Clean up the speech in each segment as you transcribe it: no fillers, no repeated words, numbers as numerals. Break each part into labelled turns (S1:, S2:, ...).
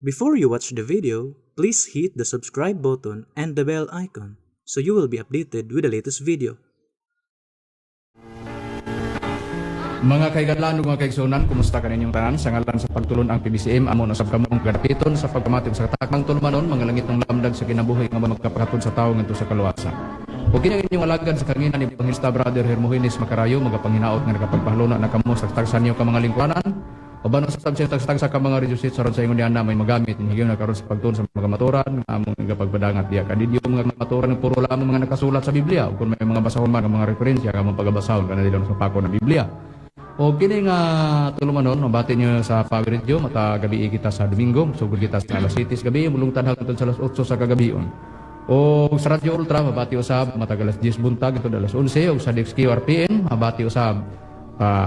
S1: Before you watch the video, please hit the subscribe button and the bell icon so you will be updated with the latest video.
S2: Mga kaigadlan ug mga kaigsunan, kumusta kaninyong tanan? Sa ngalan sa pagtulon ang PBCM, amo na sab kamong gadapiton sa pagpamati sa katakmang tulumanon, mga langit ng lamdag sa kinabuhi nga magkapakatod sa tawo ngadto sa kaluwasan. Ug kini ang inyong alagad sa kangina ni Evangelista Brother Hermogenes Macarayo, magapanginaot nga nakapagpahaluna na kamo sa tagsa niyo ka mga lingkuranan. Uban sa sab tagsa ka mga radio aron sa ingon niana may magamit higayon na karon sa pagtuon sa mga maturan nga among gapagpadangat diya kadidyo mga maturan puro lamang mga nakasulat sa Biblia, ug kung may mga basahon man ang mga referensya nga among pagabasahon kana dili sa pako ng Biblia. O kini nga tulumanon, mabati niyo sa Power Radio, mata gabi kita sa Domingo, sugod kita sa alas 7 sa gabi, mulungtad hangtod sa alas 8 sa kagabion. O sa Radyo Ultra, mabati usab matag alas 10 buntag hangtod alas 11, o sa DXQRPN, mabati usab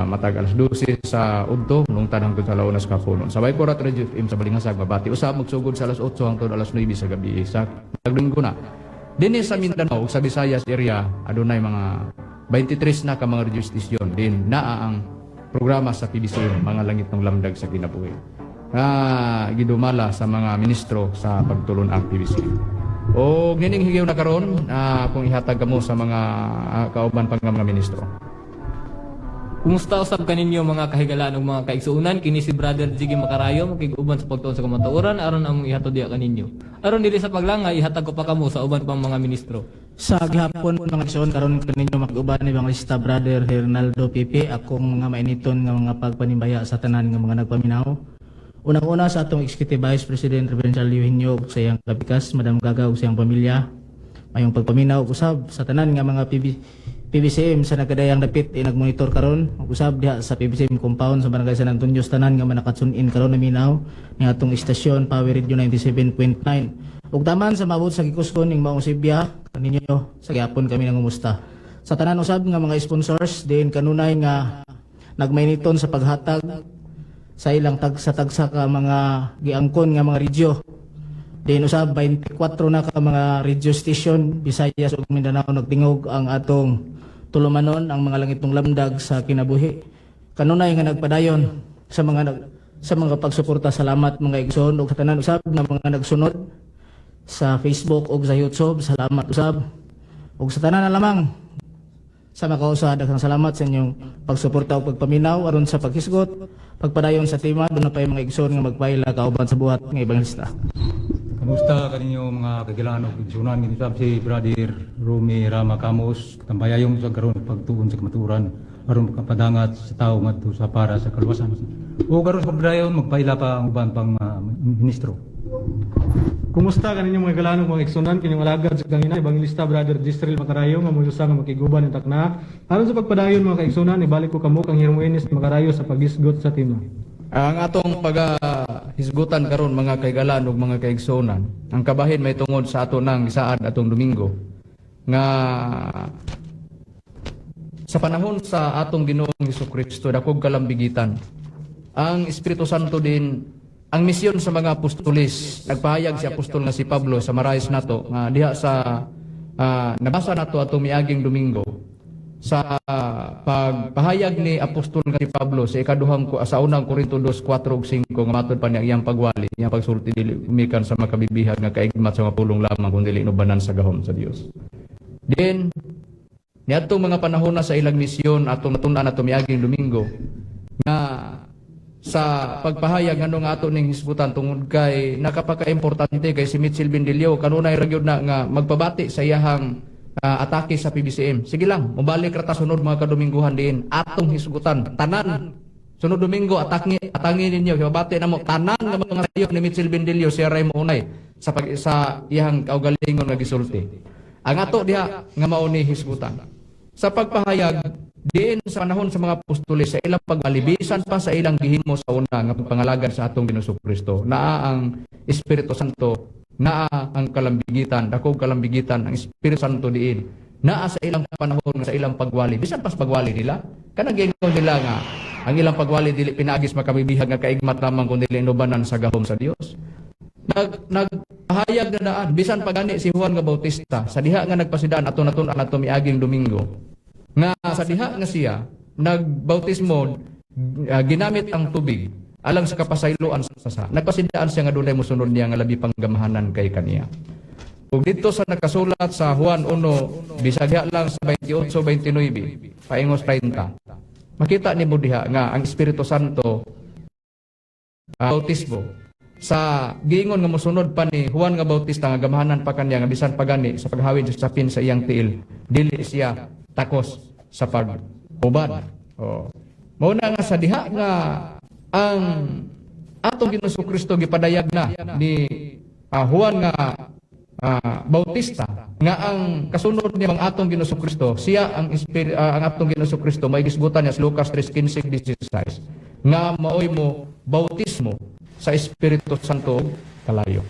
S2: matag alas 12 sa udto, mulungtad hangtod sa alauna sa kapunon. Sa Baykorat Radio FM sa Balingasag, mabati usab magsugod sa alas 8 hangtod alas 9 sa gabi sa Domingo na. Dinhi sa Mindanao, sa Visayas area, adunay mga 23 na ka mga radio station din naa ang programa sa PBCM, mga langit ng lamdag sa kinabuhi, nga gidumala sa mga ministro sa pagtulon ang PBCM. O nining higayon na karon, kung ihatag kamo sa mga kauban pang mga ministro.
S3: Kumusta usab kaninyo, mga kahigalaan ug mga kaigsuonan? Kini si Brother Jiggy Macarayo, makig-uban sa pagtuon sa kamatuoran aron among ihatod diha kaninyo. Aron dili sa paglangay, ihatag ko pa kamo sa uban pang mga ministro.
S4: Sa gihapon, mga igsoon, karon kaninyo makig-uban ni Evangelista Brother Hernaldo Pipi. Akong mga mainiton nga mga pagpanimbaya sa tanan nga mga nagpaminaw. Unang-una sa atong Executive Vice President Reverend Charlie Eugenio ug sa iyang kapikas Madam Gaga ug sa iyang pamilya. Mayong pagpaminaw usab sa tanan nga mga PBCM sa nagkadayang dapit e nagmonitor karon ug usab diha sa PBCM compound sa Barangay San Antonio, sa tanan nga mga nakatune in karon naminaw ni atong istasyon Power Radio 97.9 ug taman sa mabot sa gikuskon ning maong Sibya kaninyo, sa gihapon kami nangumusta. Sa tanan usab nga mga sponsors din kanunay nga nagmainiton sa paghatag sa ilang tagsa-tagsa ka mga giangkon nga mga radyo. Din usab 24 na ka mga radio station Visayas ug Mindanao nagtingog ang atong tulumanon, ang mga langitong lamdag sa kinabuhi. Kanunay nga nagpadayon sa mga pagsuporta, salamat, mga igsoon, ug sa tanan usab nga mga nagsunod sa Facebook ug sa YouTube, salamat usab. Ug sa tanan na lamang sa makausa, daghang salamat sa inyong pagsuporta ug pagpaminaw. Aron sa paghisgot, pagpadayon sa tema, duna pa yung mga igsoon nga magpaila kauban sa buhat nga ebangelista.
S5: Kamusta kaninyo, mga kagilaan ug igsunan? Kini sab si Brother Rumi Rama Camus, tambayayong sa karon pagtuon sa kamatuoran aron makapadangat sa tawo ngadto sa para sa kaluwasan. O karon sa pagdayon magpaila pa ang uban pang ministro.
S6: Kumusta kaninyo, mga galanong mga igsunan? Kining alagad sa kangina, Evangelista Brother Gisrel Macarayo, nga mulusa nga makiguban ng takna. Aron sa pagpadayon, mga kaigsunan, ibalik ko kamo kang Hermogenes Macarayo sa paghisgot sa tema.
S2: Ang atong paghisgutan karon, mga kaigalan ug mga kaigsuonan, ang kabahin may tungod sa ato nang gisaad atong Domingo nga sa panahon sa atong Ginoong Hesukristo, dakog kalambigitan. Ang Espiritu Santo din ang misyon sa mga apostoles. Nagpahayag si apostol nga si Pablo sa Marais nato nga diha sa nabasa nato atong miaging Domingo sa pagpahayag ni apostol nga si Pablo sa ikaduhang sa unang Korinto 2:4 ug 5 nga matod pa niya ang iyang pagwali, iyang pagsulti, dili gumikan sa makabibihag nga kaigmat sa mga pulong lamang kun dili inubanan sa gahom sa Dios. Din niadtong mga panahon na sa ilang misyon, atong natun-an ato miaging Domingo nga sa pagpahayag ano nga ato ning hisgutan tungod kay nakapaka-importante kay si Mitchell Bendilio kanunay ra gyud na nga magpabati sa iyahang atake sa PBCM. Sige lang, mobalik ra ta sunod mga kadomingguhan diin atong hisgutan tanan. Sunod Domingo atake atangi ninyo, hibabati namo tanan nga mga sayop ni Mitchell Bendilio, siya ray mounay sa iyahang kaugalingon nga gisulti. Ang ato diha nga mao ni hisgutan. Sa pagpahayag diin sa panahon sa mga apostoles sa ilang pagwali, bisan pa sa ilang gihimo sa una nga pagpangalagad sa atong Ginoong Kristo, naa ang Espiritu Santo, naa ang kalambigitan, dakog kalambigitan ang Espiritu Santo diin. Naa sa ilang panahon sa ilang pagwali, bisan pas pagwali nila, kanang giingon nila nga ang ilang pagwali dili pinaagis makabibihag nga kaigmat lamang kun dili inubanan sa gahom sa Dios. Nagpahayag na daan bisan pagani si Juan nga Bautista sa diha nga nagpasidaan ato natun-an ato miaging Domingo nga sa diha nga siya nagbautismo, ginamit ang tubig. Alang sa kapasayloan sa sala. Nagpasidaan siya nga dunay mosunod niya nga labi pang gamahanan kay kaniya. Ug dito sa nakasulat sa Juan 1, bisag lang sa 28, 29, paingos 30. Makita nimo diha nga ang Espiritu Santo, bautismo sa giingon nga mosunod pa ni Juan nga Bautista nga gamahanan pa kaniya nga bisan pa gani sa paghawid sa sapin sa iyang tiil, dili siya takos sa paghubad. Oh. Mao na nga sa diha nga ang atong Ginoong Kristo gipadayag na ni Juan nga Bautista nga ang kasunod niya ang atong Ginoong Kristo, siya ang atong Ginoong Kristo may gisgutan niya sa Lucas 3:15-16 nga maoy mo bautismo sa Espiritu Santo kalayo.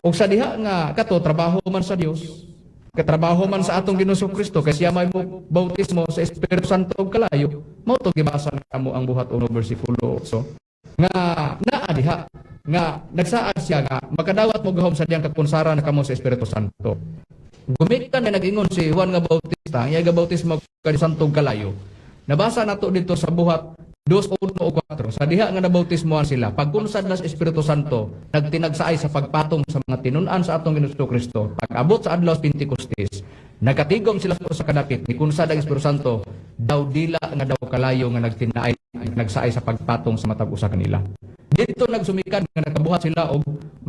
S2: Ug sa diha nga kato trabaho man sa Dios, katrabaho man sa atong Ginoong Kristo kay siya may mo bautismo sa Espiritu Santo ug kalayo, mao to gibasa namo ang Buhat 1 bersikulo 8 nga naa diha nga nagsaad siya nga makadawat mo gahom sa diyang kakunsara na kamo sa Espiritu Santo. Gumikan na nag-ingon si Juan nga Bautista, ang iya bautismo kay Santo kalayo. Nabasa nato dito sa Buhat 2:1-4, sa diha nga nabautismohan sila, pagkunsad na sa Espiritu Santo, nagtinagsaay sa pagpatong sa mga tinun-an sa atong Ginoong Kristo. Pag-abot sa adlaw sa Pentecostes, nagatigom sila sa kadapit, nikunsad ang Espiritu Santo, daw dila nga daw kalayo nga nagtinaay, nagsaay sa pagpatong sa matag usa kanila. Dito nagsumikan nga nakabuhat sila og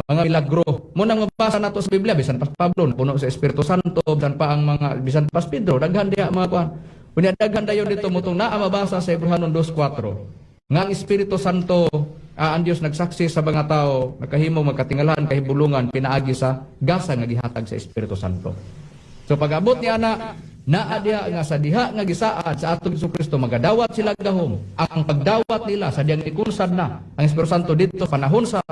S2: mga milagro. Mo nang mabasa nato sa Biblia, bisan pa Pablo puno sa Espiritu Santo, bisan pa ang mga bisan pa Pedro, daghan diha mga kuan. Unya daghan dayon dito mutong naa mabasa sa Hebrehanon 2:4 nga ang Espiritu Santo, ang Dios nagsaksi sa mga tao, nakahimo magkatingalahan kahibulungan pinaagi sa gasa nga gihatag sa Espiritu Santo. So pag-abot niya na naa diha nga sa diha nga gisaad sa atong Hesus Kristo magadawat sila gahom. Ang pagdawat nila sa diyang ikunsad na ang Espiritu Santo dito panahon sa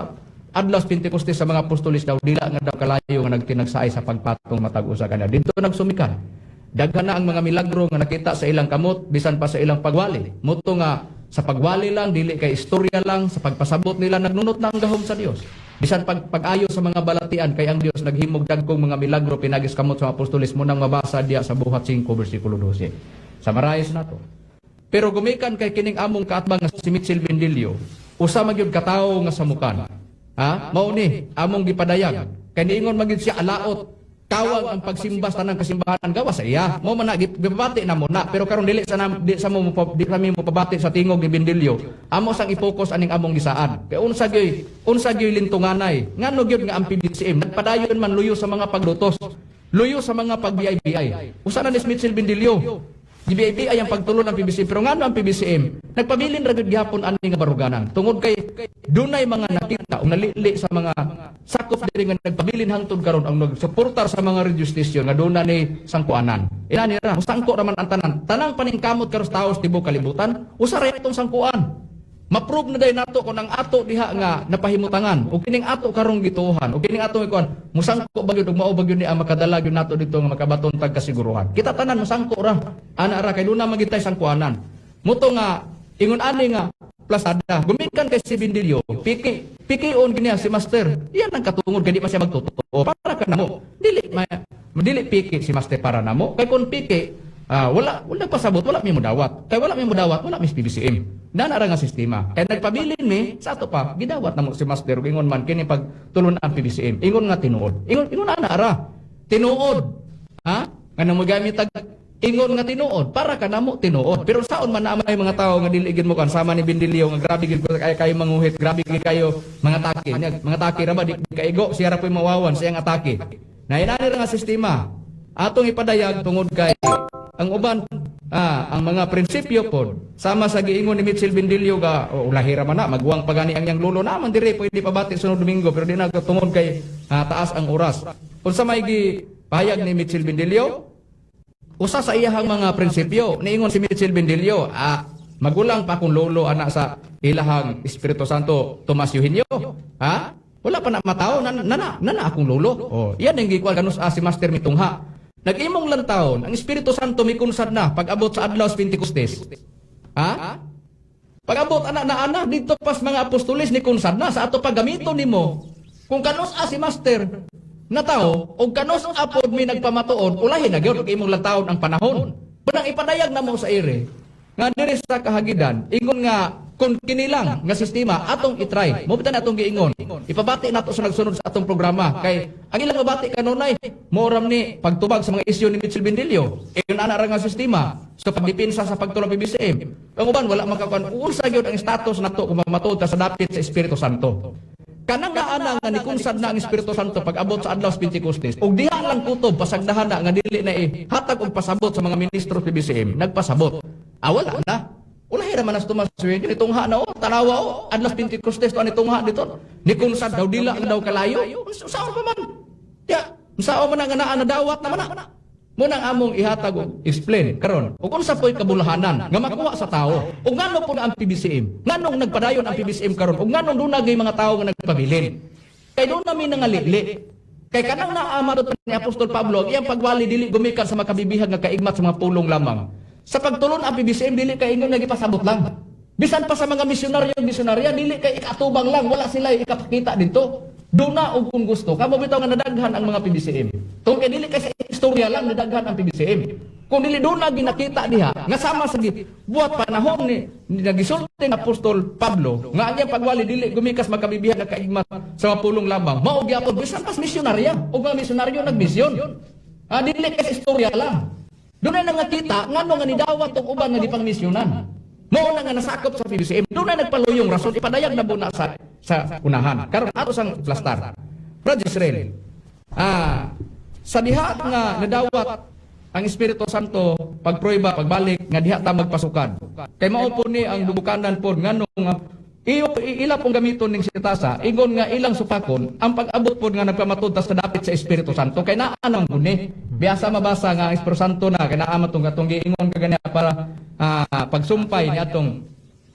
S2: adlaw sa Pentecostes sa mga apostolis, daw dila nga daw kalayo nga nagtinagsaay sa pagpatong matag usa kanya. Dito nagsumikan. Daghan na ang mga milagro nga nakita sa ilang kamot bisan pa sa ilang pagwali. Muto nga sa pagwali lang, dili kay istorya lang, sa pagpasabot nila nagnunot na ang gahom sa Dios. Bisan pag-ayo sa mga balatian kay ang Dios naghimog dagkong mga milagro pinagis kamot sa mga apostoles, mo nang mabasa diya sa Buhat 5 bersikulo 12. Summarize na to. Pero gumikan kay kining among kaatbang nga si Mitchell Bendilio, usa man gyud katawo nga samukan. Ha? Mao ni among gipadayag. Kay niingon man gyud siya alaot kawang ang pagsimba sa tanang kasimbahan gawa sa iya. Mo man na gipabati na mo na, pero karon dili sa nam, di sa mo di kami mo pabati sa tingog ni Bendilio. Amo sang i-focus aning among gisaad. Kay unsa gyud lintunganay? Ngano gyud nga ang PBCM nagpadayon man luyo sa mga paglutos, luyo sa mga pag-BIBI. Usa na ni Mitchell Bendilio. GBIBI ang pagtulon ng PBCM, pero ngano ang PBCM nagpabilin ra gyud gihapon ani nga baruganan tungod kay dunay mga nakita o nalili sa mga sakop diri nga nagpabilin hangtod karon ang nagsuportar sa mga radio station nga duna ni sangkuanan. Inani ra sangko ra man ang tanan, tanang paningkamot karon sa tawo sa tibuok kalibutan, usa ra itong sangkuan. Ma-prove na day nato kung ang ato diha nga napahimutangan ug kining ato karong gituohan ug kining ato ikuan musangko ba gyud ug mao ba gyud ni ang makadala gyud nato dito nga makabaton tag kasiguruhan. Kita tanan musangko ra ana ra kay duna man gyud tay sangkuanan. Muto nga ingon ani nga plasada gumikan kay si Bindilio, piki pikion gini si master, iyan ang katungod kay di pa siya magtotoo para kanamo. Dili ma, dili piki si master para namo, kay kung piki, wala pasabot, wala mi modawat. Kay wala mi modawat, wala mi PBCM. Nana ra nga sistema. Kay nagpabilin mi sa ato pa, gidawat namo si master ug ingon man kini pag tulon ang PBCM. Ingon nga tinuod. Ingon ingon ana ra. Tinuod. Ha? Nga mo gamit tag ingon nga tinuod para kanamo tinuod. Pero saon man na may mga tao nga dili gid mo kan sama ni Bindilio nga grabe gid ko kay kayo manguhit, grabe gid kayo mga atake. Nya, mga atake ra ba di kaigo siya ra po'y mawawan siya ang atake. Na inani ra nga sistema. Atong ipadayag tungod kay ang uban, ang mga prinsipyo pod sama sa giingon ni Mitchell Bindilio ga oh, ulahi ra man na magwang pagani ang iyang lulo na man dire pwede pabati sunod Domingo, pero di na tungod kay taas ang oras. Unsa may gipahayag ni Mitchell Bindilio? Usa sa iyahang mga prinsipyo, niingon si Mitchell Bindilio, magulang pa akong lolo anak sa ilahang Espiritu Santo Tomas Eugenio. Ha? Wala pa na matao, nana, nana, nana akong lolo. Oh, iyan ang gikuan kanus si Master mitungha. Nag-imong lang taon, ang Espiritu Santo mikunsad na pag-abot sa adlaw sa Pentecostes. Ha? Pag-abot ana na ana dito pas mga apostoles ni kunsad na sa ato paggamito nimo. Kung kanus si Master na tao o kanus apod mi nagpamatuod, ulahin na gyud og imong lang taon ang panahon. Panang ipadayag namo sa ire nga diri sa kahagidan ingon nga Kung kini lang nga sistema atong i-try, mo bitan atong giingon. Ipabati nato sa nagsunod sa atong programa kay ang ilang mabati kanunay moram ni pagtubag sa mga isyu ni Mitchell Bendillo. Ingon ana ra nga sistema sa pagdepensa sa pagtulong PBCM. Ang uban wala makakuan unsa gyud ang status nato kung matuod ta sa dapit sa Espiritu Santo. Kanang naana nga nikunsad na ang Espiritu Santo pag abot sa adlaw sa Pentecostes, ug diha lang kutob pasagdahan na nga dili na hatag og pasabot sa mga ministro sa PBCM, nagpasabot. Ah, wala na. Ulahi ra man as Tomas Sueño, nitungha na oh, tanawa oh, adlaw sa Pentecostes to nitungha dito. Nikunsad daw dila nga daw kalayo. Unsaon pa man? Ya, unsaon man nga naa nadawat naman na. Mo nang among ihatag og explain karon. Ug unsa po'y kabulahanan nga makuha sa tao? Ug ngano po na ang PBCM? Nganong nagpadayon ang PBCM karon? Ug nganong duna gyud mga tawo nga nagpabilin? Kay doon namin nangalili. Kay kanang naama ni Apostol Pablo, ang iyang pagwali dili gumikan sa makabibihag nga kaigmat sa mga pulong lamang. Sa pagtulon ang PBCM dili kay ingon nga gipasabot lang. Bisan pa sa mga misyonaryo misyonarya dili kay ikatubang lang, wala sila ikapakita dito. Duna og kung gusto, kamo bitaw nga nadaghan ang mga PBCM. Tungkol kay dili kay sa istorya lang nadaghan ang PBCM. Kung dili duna ginakita diha nga sama sa buhat panahon ni nagisulti ni Apostol Pablo nga ang iyang pagwali dili gumikas magkabibihag nga kaigmat sa mga pulong lamang. Mao gyapon bisan pas misyonarya ug mga misyonaryo nagmisyon. Ah, dili kay sa istorya lang. Doon na nakita ngano nga nidawat og uban nga gipang misyonan. Mao na nga nasakop sa PBCM. Doon na nagpaluyong rason ipadayag na buna sa unahan. Karon ato sang plastar. Brad Israel. Ah, sa diha nga nadawat ang Espiritu Santo pagprueba pagbalik nga diha ta magpasukad. Kay mao po ni ang dubukanan pod ngano nga iyo ila pong gamiton ning sitasa ingon nga ilang supakon ang pag-abot pod nga nagpamatud ta sa dapit sa Espiritu Santo kay naa naman gud ni. Biyasa mabasa nga ang Espiritu Santo na kay naa man tong katong giingon kaganiya para pagsumpay ni atong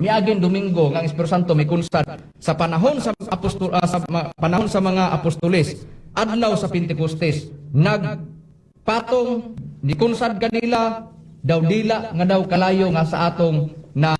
S2: miaging Domingo nga ang Espiritu Santo mikunsad sa panahon sa apostol sa panahon sa mga apostoles adlaw sa Pentecostes nagpatong nikunsad kanila daw dila nga daw kalayo nga sa atong na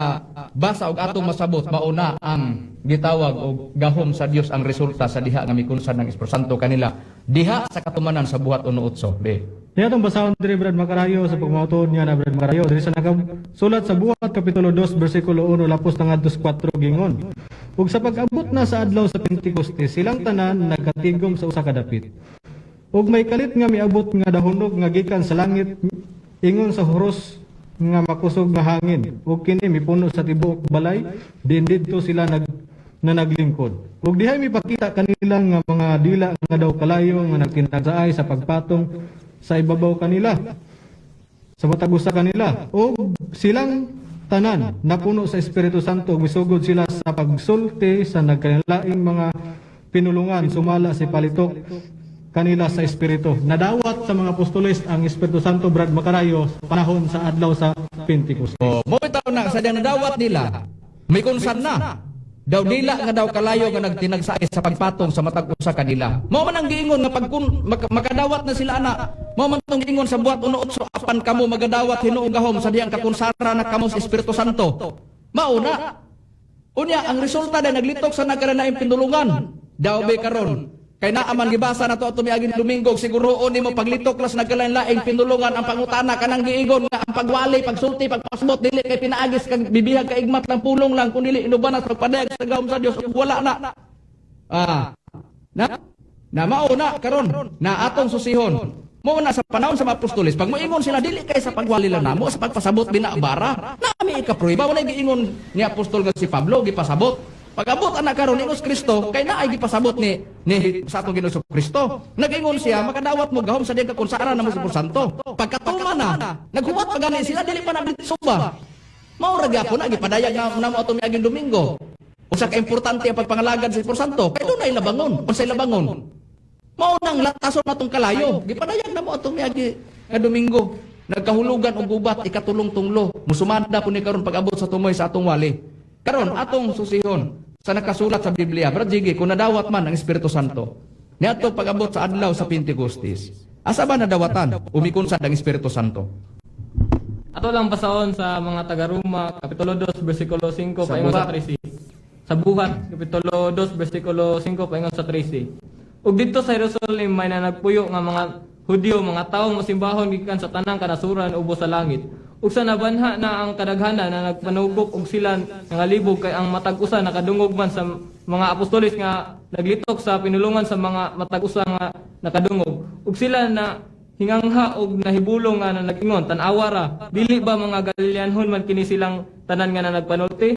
S2: basa og atong masabot mauna ang gitawag og gahom sa Dios ang resulta sa diha nga mikunsad ng Espiritu Santo kanila diha sa katumanan sa buhat 1:8 be.
S6: Niya itong basahon diri, Brad Makarayo, sa pagmautuon niya na, Brad Makarayo, diri sa nakasulat sa Buhat kapitulo 2 bersikulo 1 lapos na ngadto sa 4, gingon. Ug sa pag-abot na sa adlaw sa Pentecoste, silang tanan nagkatigom sa usa ka dapit. Ug may kalit nga miabot nga dahunog nga gikan sa langit ingon sa huros nga makusog nga hangin, ug kini mipuno sa tibuok balay diin didto sila na naglingkod. Ug dihay mipakita kanila nga mga dila nga daw kalayo nga nagtinagsaay sa pagpatong sa ibabaw kanila sa matag usa kanila, ug silang tanan napuno sa Espiritu Santo ug misugod sila sa pagsulti sa nagkalaing mga pinulungan sumala sa palitok kanila sa Espiritu. Nadawat sa mga apostoles ang Espiritu Santo, Brad Makarayo, sa panahon sa adlaw sa Pentecoste.
S2: Oh, mo bitaw na sa diyang nadawat nila, may kunsad na. Daw dila nga daw kalayo nga nagtinagsaay sa pagpatong sa matag usa kanila. Mao man ang giingon nga pagkun makadawat na sila ana. Mao man tong giingon sa buhat 1:8, apan kamo magadawat hinuong gahom sa diyang kakunsara na kamo sa Espiritu Santo. Mao na. Unya ang resulta na naglitok sa nagkaranaing pinulungan. Daw be karon kay naa man gibasa na to ato miaging Domingo, siguroon nimo paglitok las nagkalain-laing pinulungan ang pangutana kanang giingon nga ang pagwali, pagsulti, pagpasbot dili kay pinaagis kag bibihag kaigmat lang, pulong lang, kun dili inuban at pagpadayag sa gahom sa Dios, wala na. Ah, na na mao na karon na atong susihon. Mao na sa panahon sa mga apostoles, pag moingon sila dili kay sa pagwali lang namo, sa pagpasabot binabara. Nami ikaprueba wala giingon ni apostol nga si Pablo gipasabot. Pag-abot anak karon ingos Kristo, kay naay gipasabot ni sa atong Ginoong Kristo. Nag-ingon siya, makadawat mo gahom sa diyang kakunsara na mo sa Santo. Pagkatuma na, naghuwat pa gani sila dili pa na suba. Mao ra gyapon na gipadayag na namo ato miaging Domingo. Usa ka importante ang pagpangalagad sa Espiritu Santo, kay dunay labangon, unsay labangon. Mao nang latason natong kalayo, gipadayag na mo atong miagi nga Domingo. Nagkahulugan og gubat ikatulong tunglo. Musumada po ni karon pag-abot sa tumoy sa atong wali. Karon atong susihon sa nakasulat sa Biblia. Brad Jiggy, kung nadawat man ang Espiritu Santo niadto pag-abot sa adlaw sa Pentecostes, asa ba nadawatan umikunsad ang Espiritu Santo?
S3: Ato lang basahon sa mga taga-Roma, Kapitulo 2, versikulo 5,
S2: Sa
S3: paingon sa
S2: Buhat.
S3: 13. Sa Buhat, Kapitulo 2, versikulo 5, paingon sa 13. Ug didto sa Jerusalem may nanagpuyo nga mga Hudyo, mga tawo masimbahon gikan sa tanang kanasuran ubos sa langit. Ug sa nabanha na ang kadaghanan na nagpanugok og sila nangalibog kay ang matag usa nakadungog man sa mga apostoles nga naglitok sa pinulungan sa mga matag usa nga nakadungog. Ug sila na hingangha og nahibulong nga na nag-ingon, "Tan-awa ra, dili ba mga Galileanhon man kini silang tanan nga na nagpanulti?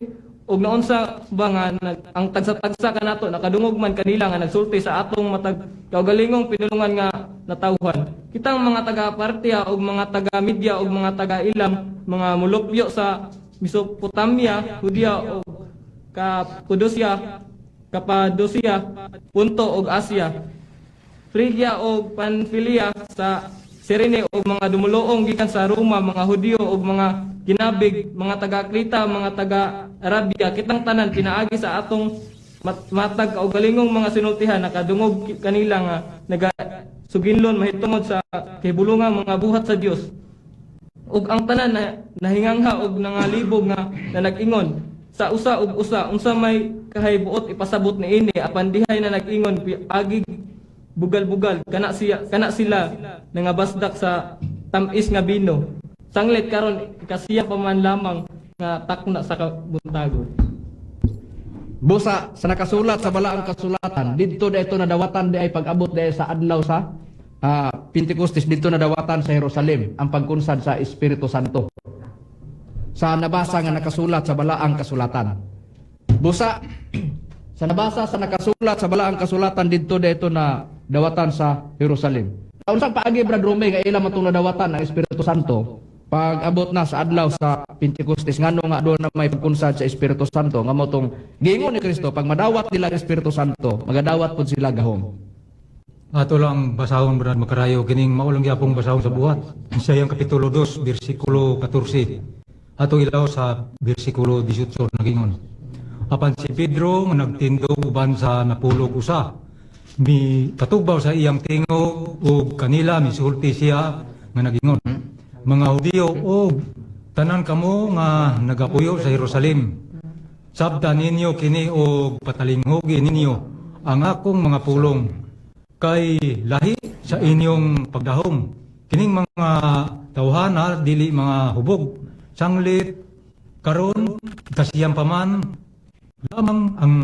S3: Ug naunsa ba nga ang tagsa-tagsa kanato nakadungog man kanila nga nagsulti sa atong matag kaugalingong pinulungan nga natawhan? Kitang mga taga Partia ug mga taga Media ug mga taga Elam, mga mulupyo sa Mesopotamia, Judea ug Cappadocia, Ponto ug Asia, Phrygia ug Pamphylia, sa Cyrene ug mga dumuluong gikan sa Roma, mga Hudyo ug mga kinabig, mga taga Creta, mga taga Arabia, kitang tanan pinaagi sa atong matag kaugalingong mga sinultihan nakadungog kanila nga naga suginlon mahitungod sa kahibulungang mga buhat sa Dios." Ug ang tanan na nahingangha og nangalibog nga na nag-ingon sa usa ug usa, "Unsa may kahaybuot ipasabot niini?" Apan dihay na nag-ingon agi bugal-bugal, kana siya kana sila nangabasdak sa tam-is nga bino. Sanglit karon ikasiyam pa man lamang nga takna sa kabuntagon.
S2: Busa sa nakasulat sa balaang kasulatan, didto da ito nadawatan di ay pag-abot di ay sa adlaw sa Pentecostes, didto nadawatan sa Jerusalem ang pagkunsad sa Espiritu Santo. Sa nabasa nga nakasulat sa balaang kasulatan. Busa sa nabasa sa nakasulat sa balaang kasulatan, didto da ito na dawatan sa Jerusalem. Unsang paagi, Brad Rome, nga ila matong nadawatan ang Espiritu Santo pag abot na sa adlaw sa Pentecostes? Ngano nga doon na may pagkunsad sa Espiritu Santo nga mao tong giingon ni Kristo, pag madawat nila ang Espiritu Santo, magadawat pud sila gahom?
S5: Ato lang basahon, Brad Makarayo, kining mao lang gyapong basahon sa Buhat. Sa iyang kapitulo 2, bersikulo 14. Ato ilaw sa bersikulo 18, nagingon: Apan si Pedro nga nagtindog uban sa 11, mi patugbaw sa iyang tingog ug kanila misulti siya nga nagingon, "Mga Hudiyo ug tanan kamo nga nagapuyo sa Jerusalem, sabta ninyo kini og patalinghugi ninyo ang akong mga pulong kay lahi sa inyong pagdahom. Kining mga tawhana dili mga hubog. Sanglit karon kasiyam pa man lamang ang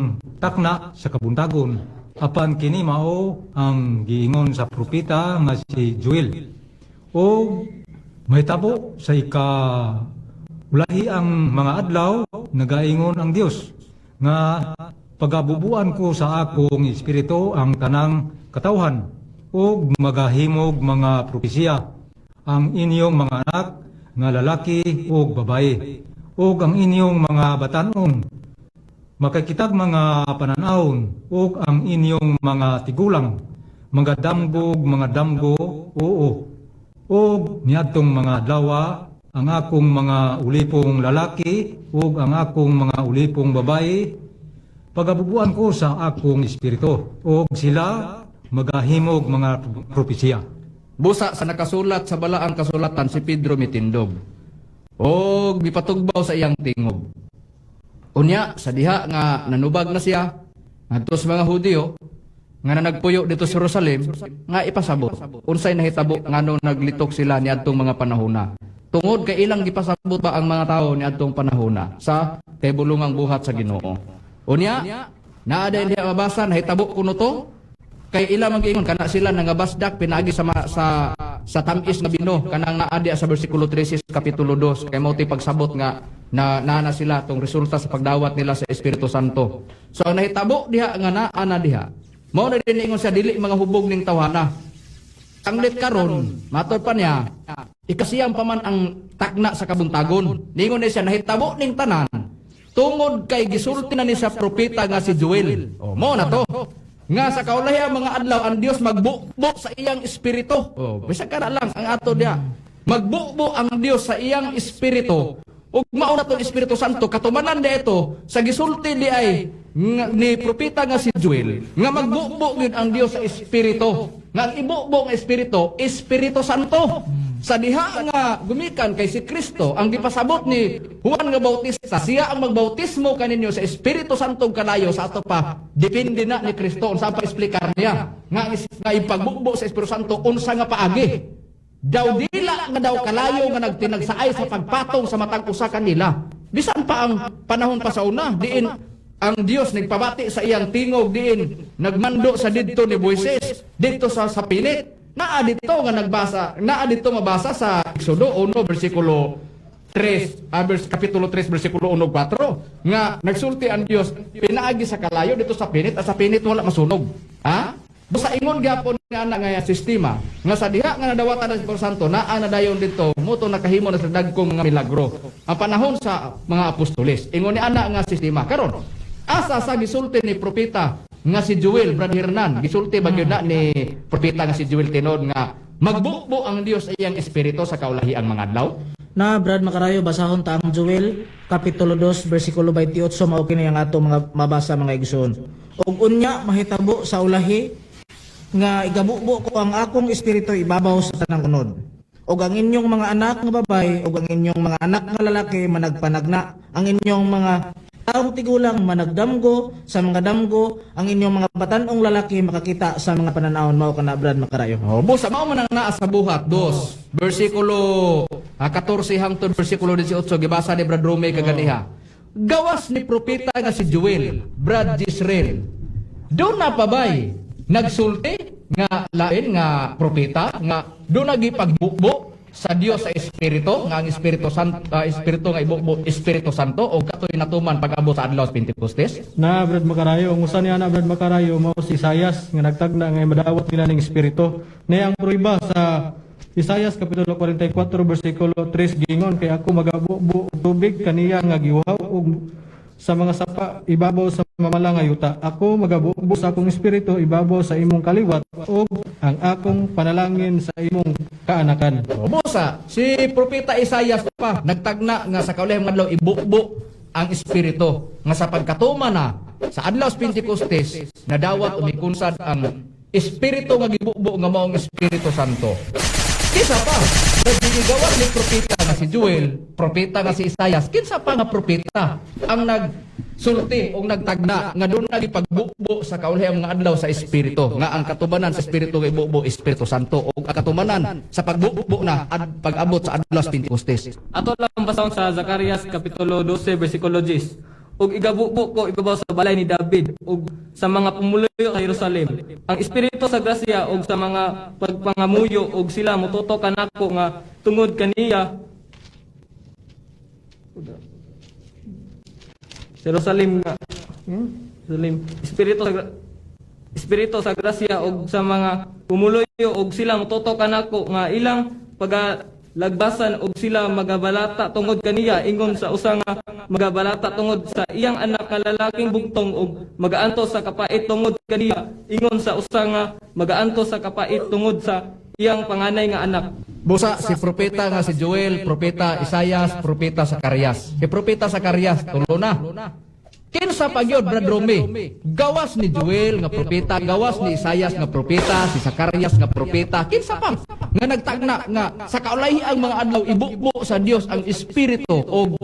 S5: takna sa kabuntagon. Apan kini mao ang giingon sa propeta nga si Joel. O mahitabo sa ika ulahi ang mga adlaw, nagaingon ang Dios, nga pagabubuan ko sa akong espiritu ang tanang katawhan ug magahimog mga propesiya ang inyong mga anak nga lalaki ug babae ug ang inyong mga batanon makakitag mga pananawon ug ang inyong mga tigulang magadamgog mga damgo, oo. Ug niadtong mga adlaw ang akong mga ulipong lalaki ug ang akong mga ulipong babae pagabubuan ko sa akong espiritu ug sila magahimog mga propesiya."
S2: Busa sa nakasulat sa balaang kasulatan, si Pedro mitindog og mipatugbaw sa iyang tingog. Unya sa diha nga nanubag na siya ngadto sa mga Hudiyo nga nagpuyo dito sa Jerusalem nga ipasabot unsay nahitabo, ngano naglitok sila niadtong mga panahona. Tungod kay ilang gipasabot ba ang mga tawo niadtong panahona sa kahibulungang buhat sa Ginoo. Unya naa din diha mabasa, nahitabo kuno to kay ila magiingon kana sila nangabasdak pinaagi sa tam-is nga bino, kanang naa diha sa bersikulo 13 kapitulo 2, kay mao pagsabot nga na naa na sila tong resulta sa pagdawat nila sa Espiritu Santo. So ang nahitabo diha nga naa na diha, mao na din ingon siya, dili mga hubog ning tawhana. Sanglit karon, matod pa niya, ikasiyam pa man ang takna sa kabuntagon. Ningon ni siya, nahitabo ning tanan tungod kay gisulti na ni sa propeta nga si Joel. Oh, mo na to. Nga sa kaulahi ang mga adlaw ang Dios magbubo sa iyang espiritu. Oh, bisag kana lang ang ato diha. Magbubo ang Dios sa iyang espiritu. Ug mao na tong Espiritu Santo, katumanan di ito sa gisulti di ay ni propeta nga si Joel nga magbubo gyud ang Dios sa espiritu. Nga ang ibubo nga espiritu, Espiritu Santo. Sa diha nga gumikan kay si Kristo ang gipasabot ni Juan nga Bautista, siya ang magbautismo kaninyo sa Espiritu Santo ug kalayo. Sa ato pa, depende na ni Kristo unsa pa eksplikar niya nga, nga ipagbubo sa Espiritu Santo, unsa nga paagi. Daw dila. Wala nga daw kalayo nga nagtinagsaay sa pagpatong sa matag usa kanila. Bisan pa ang panahon pa sa una, diin ang Dios nagpabati sa iyang tingog, diin nagmando sa didto ni Moises didto sa pinit. Naa dito nga nagbasa, naa dito mabasa sa Exodo 1 bersikulo 3, kapitulo 3 bersikulo 1 4 nga nagsulti ang Dios pinaagi sa kalayo dito sa pinit, at sa pinit wala masunog. Ha? Basta ingon gyapon nga ana nga sistema nga sa diha nga nadawatan ng Espiritu Santo, naa na dayon dito muto nakahimo na sa dagkong mga milagro ang panahon sa mga apostoles. Ingon ni ana nga sistema karon, asa sa gisulti ni propeta nga si Joel, Brad Hernan? Gisulti ba gyud na ni propeta nga si Joel tinuod nga magbubo ang Dios sa iyang espiritu sa kaulahiang mga adlaw?
S4: Na Brad Makarayo, basahon ta ang Joel kapitulo 2 bersikulo 28. Mao kini ang ato mga mabasa, mga igsoon. "Ug unya mahitabo sa ulahi nga igabubo ko ang akong espiritu ibabaw sa tanang unod. Ug ang inyong mga anak nga babae ug ang inyong mga anak nga lalaki managpanagna, ang inyong mga taong tigulang managdamgo sa mga damgo, ang inyong mga batan-ong lalaki makakita sa mga pananawon." Mao kana, Brad Makarayo.
S2: Oh, busa mao man ang naa sa Buhat 2 bersikulo 14 hangtod bersikulo 18, gibasa ni Brad Rome kaganiha. Gawas ni propeta nga si Joel, Brad Jisrael, doon na pabay nagsulti nga lain nga propeta nga doon nagipagbubo sa Dios sa Espiritu, nga ang Espiritu Santo, Espiritu nga ibubo Espiritu Santo o katoy natuman pag-abot sa adlaw sa Pentecostes?
S6: Na Brad Makarayo, ang usa niya na, Brad Makarayo, mao si Isayas nga nagtagna nga madawat nila ning espiritu. Niya ang prueba sa Isayas kapitulo 44 bersikulo 3, gingon, "Kay ako magabubo og tubig kaniya nga giuhaw og sa mga sapa ibabaw sa mamala nga yuta. Ako magabubo sa akong espiritu ibabaw sa imong kaliwat ug ang akong panalangin sa imong kaanakan."
S2: Busa, si Propeta Isayas pa nagtagna nga sa kaulahing adlaw ibubo ang espiritu nga sa pagkatuma na sa adlaw sa Pentecostes nadawat umikunsad ang espiritu nga gibubo nga maong Espiritu Santo. Kinsa pa? Naggigawan ni propeta nga si Joel, propeta nga si Isayas, kinsa pa nga propeta ang nagsulti o nagtagna nga doon nagipagbubo sa kaulahing mga adlaw sa espiritu nga ang katubanan sa espiritu nga ibubo Espiritu Santo o ang katubanan sa pagbubo na pag-abot sa adlaw sa Pentecostes?
S3: Ato lang basahon sa Zacarias kapitulo 12 bersikulo 10. "Ug igabubo ko ibabaw sa balay ni David ug sa mga pumuluyo sa Jerusalem ang espiritu sa grasya ug sa mga pagpangamuyo, ug sila motuto kanako nga tungod kaniya sa Jerusalem nga Jerusalem espiritu sa grasya ug sa mga pumuluyo, ug sila motuto kanako nga ilang pagalagbasan, ug sila magabalata tungod kaniya ingon sa usa nga magabalata tungod sa iyang anak nga lalaking bugtong, ug magaantos sa kapait tungod kaniya ingon sa usa nga magaantos sa kapait tungod sa iyang panganay nga anak."
S2: Busa si propeta nga si Joel, propeta Isayas, propeta Zacarias. Si propeta Zacarias, tulo na. Kinsa pa gyud, Brad Rome? Gawas ni Joel nga propeta, gawas ni Isayas nga propeta, si Zacarias nga propeta. Kinsa pa nga nagtagna nga sa kaulahi ang mga adlaw ibubo sa Dios ang espiritu o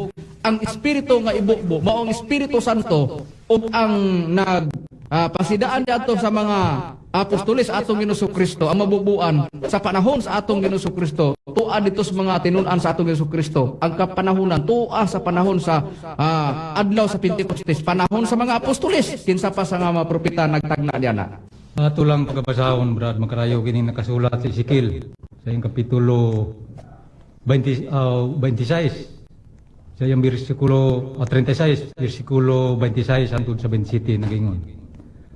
S2: ang espiritu nga ibubo mao ang Espiritu Santo ug ang nag pasidaan diadto sa mga apostoles atong Ginoong Kristo ang mabubuan sa panahon sa atong Ginoong Kristo, tua dito sa mga tinun-an sa atong Ginoong Kristo ang kapanahonan tua sa panahon sa adlaw sa Pentecostes, panahon sa mga apostoles? Kinsa pa sa nga mga propeta nagtagna diana?
S5: Ato lang pagkabasahon, Brad Makarayo, kining nakasulat sa Ezekiel sa iyang kapitulo 20, 26 sa iyang bersikulo 36 bersikulo 26 hangtod sa 27, nagingon,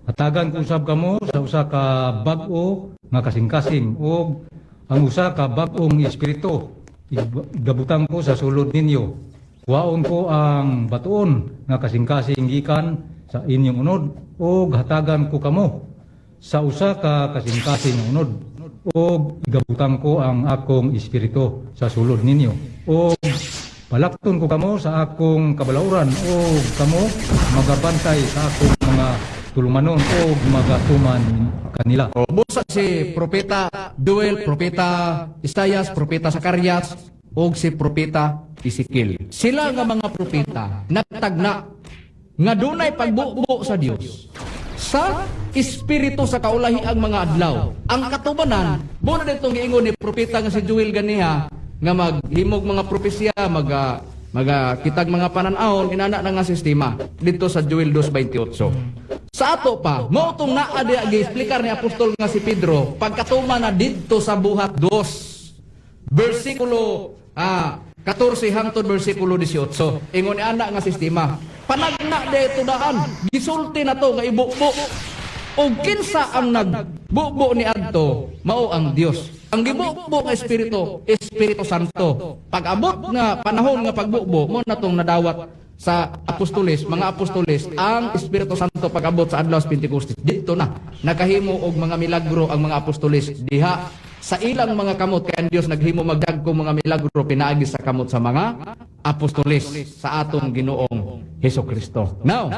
S5: "Hatagan ko usab kamo sa usa ka bag-o nga kasing-kasing ug ang usa ka bag-ong espiritu igabutang ko sa sulod ninyo. Kuhaon ko ang batuon nga kasing-kasing gikan sa inyong unod ug hatagan ko kamo sa usa ka kasing-kasing nga unod, ug igabutang ko ang akong espiritu sa sulod ninyo, ug palakton ko kamo sa akong kabalauran, ug kamo magabantay sa akong mga tulumanon ug magatuman kanila."
S2: Busa si propeta Joel, propeta Isayas, propeta Zacarias ug si propeta Ezekiel. Sila nga mga propeta nagtagna nga dunay pagbubo sa Dios sa espiritu sa kaulahi ang mga adlaw. Ang katubanan, muna ditong giingon ni propeta nga si Joel ganiha. nga maghimog mga propesya, maga kitag mga panan-awon, inana na nga sistema dito sa Joel 2:28. Sa ato pa, mao tong naa diha gi-explicar ni apostol nga si Pedro pagkatuma na didto sa Buhat 2 bersikulo 14 hangtod bersikulo 18. Ingon ni ana nga sistema. Panagna dito daan, gisulti na to nga ibubo. Og kinsa ang nagbubo ni adto, mao ang Dios. Ang gibubo nga espiritu, Espiritu Santo. Pag-abot nga panahon nga pagbubo, mo na tong nadawat sa apostoles, mga apostoles, ang Espiritu Santo pag-abot sa adlaw sa Pentecostes. Dito na nakahimo og mga milagro ang mga apostoles diha sa ilang mga kamot, kay ang Dios naghimo magdagko mga milagro pinaagi sa kamot sa mga apostoles sa atong Ginoong Hesus Kristo. Now,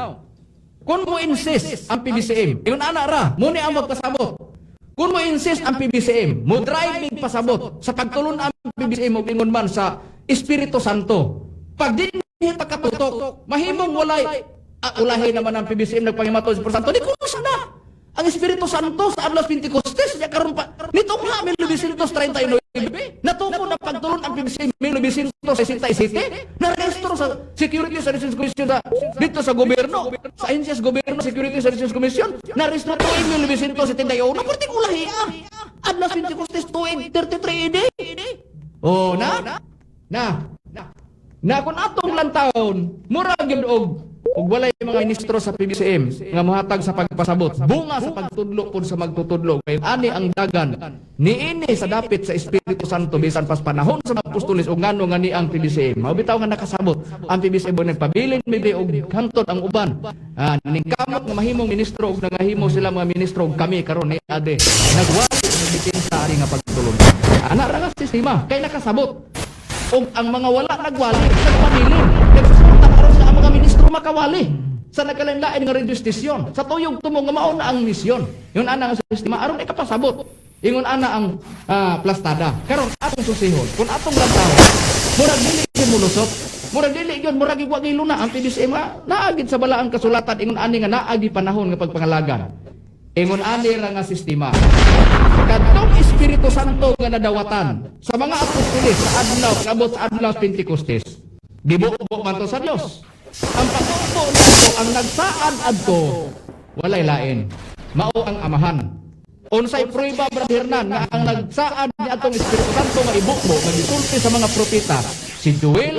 S2: kung mo insist ang PBCM, ingon ana ra, mo ni ang magpasabot. Kung mo insist ang PBCM, mo driving pasabot sa pagtulon ang PBCM og ingon man sa Espiritu Santo. Pag dinhi pa katutok, mahimong walay ulahi naman ang PBCM nagpangimato sa Espiritu Santo, di kuno na. Ang Espiritu Santo sa adlaw Pentecostes nya karon pa nitong ha 1939 natuko na pagtulon ang PBCM 1967, narehistro sa Security Services Commission sa, dito sa gobyerno, sa NCS gobyerno Security Services Commission, narehistro to in 1971. Perting ulahi adlaw Pentecostes tuig 33 AD. Oh, na na na kung atong lantawon, mura gyud og walay mga ministro sa PBCM nga mohatag sa pagpasabot bunga sa pagtudlo pud sa magtutudlo, kay ani ang dagan niini sa dapit sa Espiritu Santo bisan pas panahon sa mga apostoles. Og ngano nga ni ang PBCM mao bitaw nga nakasabot ang PBCM, nagpabilin mi og hangtod ang uban ning kamot nga mahimong ministro og nangahimo sila mga ministro, og kami karon ni ade nagwali nagdepensa ani nga pagtulon ana ra nga sistema kay nakasabot. Og ang mga wala nagwali, nagpabilin, nagsuporta karon sa ang mga ministro makawali sa nagkalain-lain nga radio station sa tuyog tumo nga mao na ang misyon. Yun ana ang sistema aron ikapasabot. Ingon ana ang plastada. Karon atong susihon, kung atong lantawon, murag dili gyud molusot. Murag dili gyud, murag wa na ang PBCM naagid sa balaang kasulatan ingon ani nga naagi panahon nga pagpangalagan. Ingon ani ra nga sistema. Kadtong Espiritu Santo nga nadawatan sa mga apostoles sa adlaw pag-abot sa adlaw sa Pentecostes, gibubo man to sa Dios. Ang pagbubo nito, ang nagsaad adto, walay lain. Mao ang Amahan. Unsay prueba, Brother Hernan, nga ang nagsaad ni atong Espiritu Santo nga ibubo nga gisulti sa mga propeta, si Joel,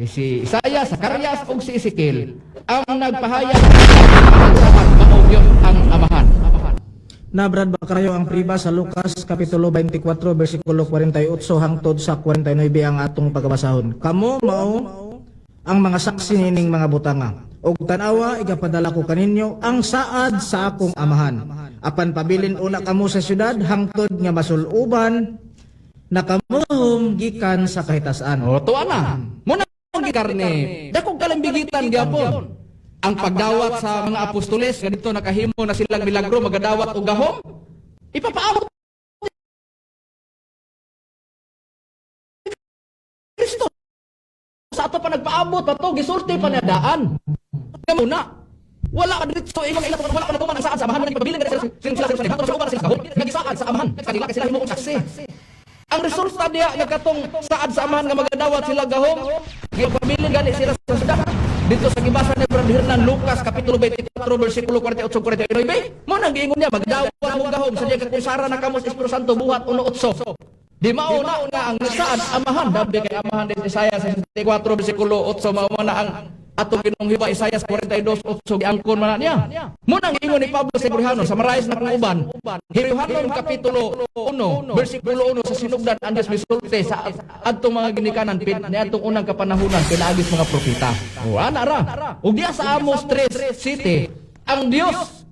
S2: si Isaiah, Zacarias ug si Ezekiel, ang nagpahayag ang nagsaad mao gyud ang Amahan?
S4: Na Brad Bacarayo, ang priba sa Lucas Kapitulo 24 versikulo 48 hangtod sa 49 ang atong pagkabasahon. Kamo mao ang mga saksi nining mga butanga. Og tan-awa, igapadala ko kaninyo ang saad sa akong Amahan. Apan pabilin una kamo sa syudad hangtod nga masuluban na kamo gikan sa kahitasan.
S2: O, tuwa na. Muna ang gikarne. Dakong kalambigitan gyapon. Ang pagdawat sa mga apostoles, ganito nakahimo na silang milagro, magadawat og gahom, ipapaabot ni Kristo. Sa ato pa nagpaabot pa to, gisulti pa niya daan. Nga muna, wala ka dito imong ila, wala ka natuman ang saad sa Amahan, nagpabilin ka sila sila sila sila sila sila sila nagisaad sa Amahan kanila kay sila himuong saksi. Ang resulta diha nga katong saad sa Amahan nga magadawat sila gahom, gipabilin gani sila sa syudad. Dito sa gibasa ni Brother Hernan, Lucas kapitulo 24 versikulo 48 49, mo nang giingon niya magdawat mo gahom sa diya kakusara na kamo sa Espiritu Santo, Buhat 1:8. Di mao na nga ang saad Amahan, dabi kay Amahan din Isaiah 64 versikulo 8, mao na ang atong Ginoong hiwa Isaiah 42:8 giangkon man na niya. Mo nang giingon ni Pablo sa Hebreo sa marais na kong uban. Hebreo kapitulo 1 versikulo 1, sa sinugdan ang Dios misulti sa adtong mga ginikanan pin ni atong unang kapanahunan pinaagi sa mga propeta. O ana ra. Ug diya sa Amos 3:7, ang Dios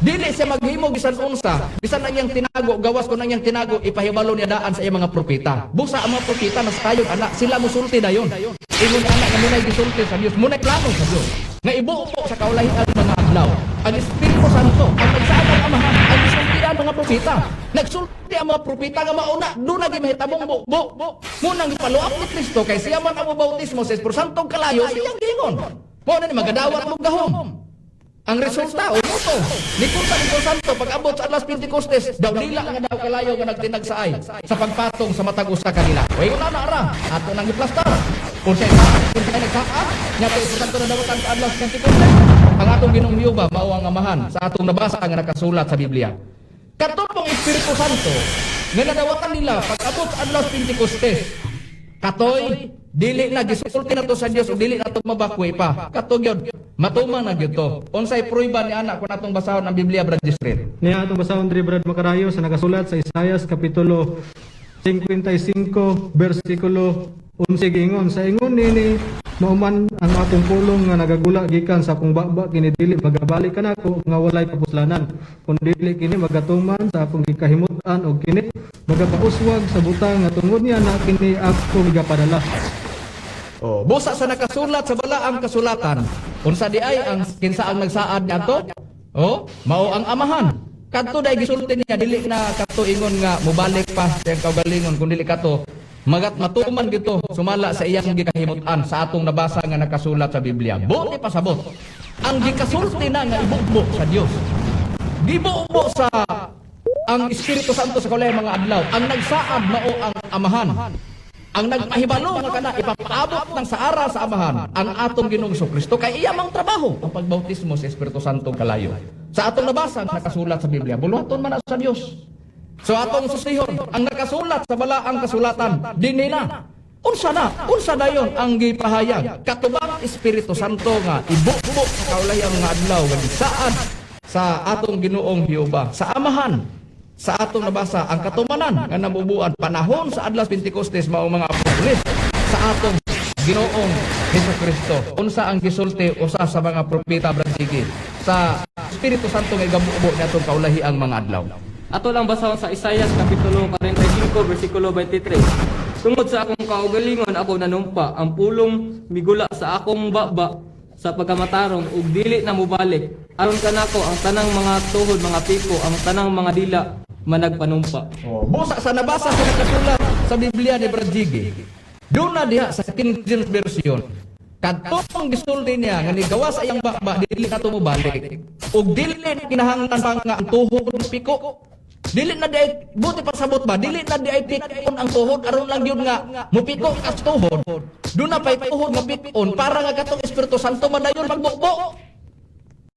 S2: dili siya maghimo bisan unsa, bisan ang iyang tinago, gawas kon ang iyang tinago ipahibalo niya daan sa iyang mga propeta. Busa ang mga propeta nasayon ana, sila musulti dayon. Ingon ana nga munay gisulti sa Dios, munay plano sa Dios nga ibuo sa kaulahian mga adlaw. Ang Espiritu Santo, ang nagsaad ang Amahan, ang gisulti ang mga propeta. Nagsulti ang mga propeta nga mauna doon na mahitabong bubo. Munang gipaluap ni Kristo kay siya man ang bautismo sa Espiritu Santo kalayo, siyang giingon. Mao na ni magadawat mo gahom. Ang resulta, umuto. Nikunta ni Santo pag abot sa adlaw Pentecostes, daw dila nga daw kalayo nga nagtinagsaay sa pagpatong sa matag usa kanila. Way una na ara, ato nang giplastar. Kung siya kung siya nagsaad, nya to Santo na dawatan sa adlaw Pentecostes. Ang atong Ginoong Jehova mao ang amahan sa atong nabasa nga nakasulat sa Biblia. Kato pong Espiritu Santo nga nadawatan nila pag abot sa adlaw Pentecostes, katoy dili na gisulti na to sa Dios ug dili na to mabakwe pa. Kato gyud matuman na gyud to. Unsay pruiba ni ana kung atong basahon ang Biblia, Brad Jisreel?
S6: Niya atong basahon diri, Brad Makarayo, sa nakasulat sa Isayas kapitulo 55 bersikulo 11, giingon sa ingon nini, "Mauman ang akong pulong nga nagagula gikan sa akong baba, kini dili magabalik kanako nga walay kapuslanan, kun dili kini magatuman sa akong gikahimut-an og kini magapauswag sa butang nga tungod niya na kini ako gigapadala."
S2: Oh, busa sa nakasulat sa balaang kasulatan, unsa di ay ang kinsa ang nagsaad niadto? Oh, mao ang amahan. Kadto dai gisulti niya dili na kato ingon nga mobalik pa sa iyang kaugalingon kun dili kato magat matuman gito sumala sa iyang gikahimut-an sa atong nabasa nga nakasulat sa Biblia. Buti pasabot. Ang gikasulti na nga ibubo sa Dios. Gibubo sa ang Espiritu Santo sa kaulay mga adlaw. Ang nagsaad mao ang amahan. Ang nagpahibalo nga kana ipapaabot ng saara sa amahan ang atong Ginoong Kristo kay iya mang trabaho ang pagbautismo sa Espiritu Santo kalayo. Sa atong nabasa nakasulat sa Biblia, buluhaton man na sa Dios. So atong susihon ang nakasulat sa balaang kasulatan dinhi na. Unsa na? Unsa dayon ang gipahayag? Katubang Espiritu Santo nga ibubo sa kaulayang nga adlaw nga gisaad sa atong Ginoong Jehova sa amahan sa atong nabasa ang katumanan nga nabubuan panahon sa adlaw Pentecostes mao mga apostoles sa atong Ginoong Hesus Kristo. Unsa ang gisulti usa sa mga propeta, Brad Sige, sa Espiritu Santo nga igabubo niadtong kaulahi ang mga adlaw?
S3: Ato lang basahon sa Isayas kapitulo 45 bersikulo 23. "Tungod sa akong kaugalingon ako nanumpa, ang pulong migula sa akong baba sa pagkamatarong ug dili na mobalik. Aron kanako ang tanang mga tuhod mga piko, ang tanang mga dila managpanumpa."
S2: Oh, busa sa nabasa sa nakasulat sa Biblia ni Brad Jiggy, doon na diha sa King James Version, kadtong gisulti niya nga nigawa sa iyang baba dili na mobalik. Ug dili na kinahanglan pa nga ang tuhod piko. Dili na di ay, buti pasabot ba, dili na di ay pikon ang tuhod aron lang yun nga mupiko ka sa tuhod. Doon na pa'y tuhod nga pikon para nga katong Espiritu Santo madayon pagbukbo.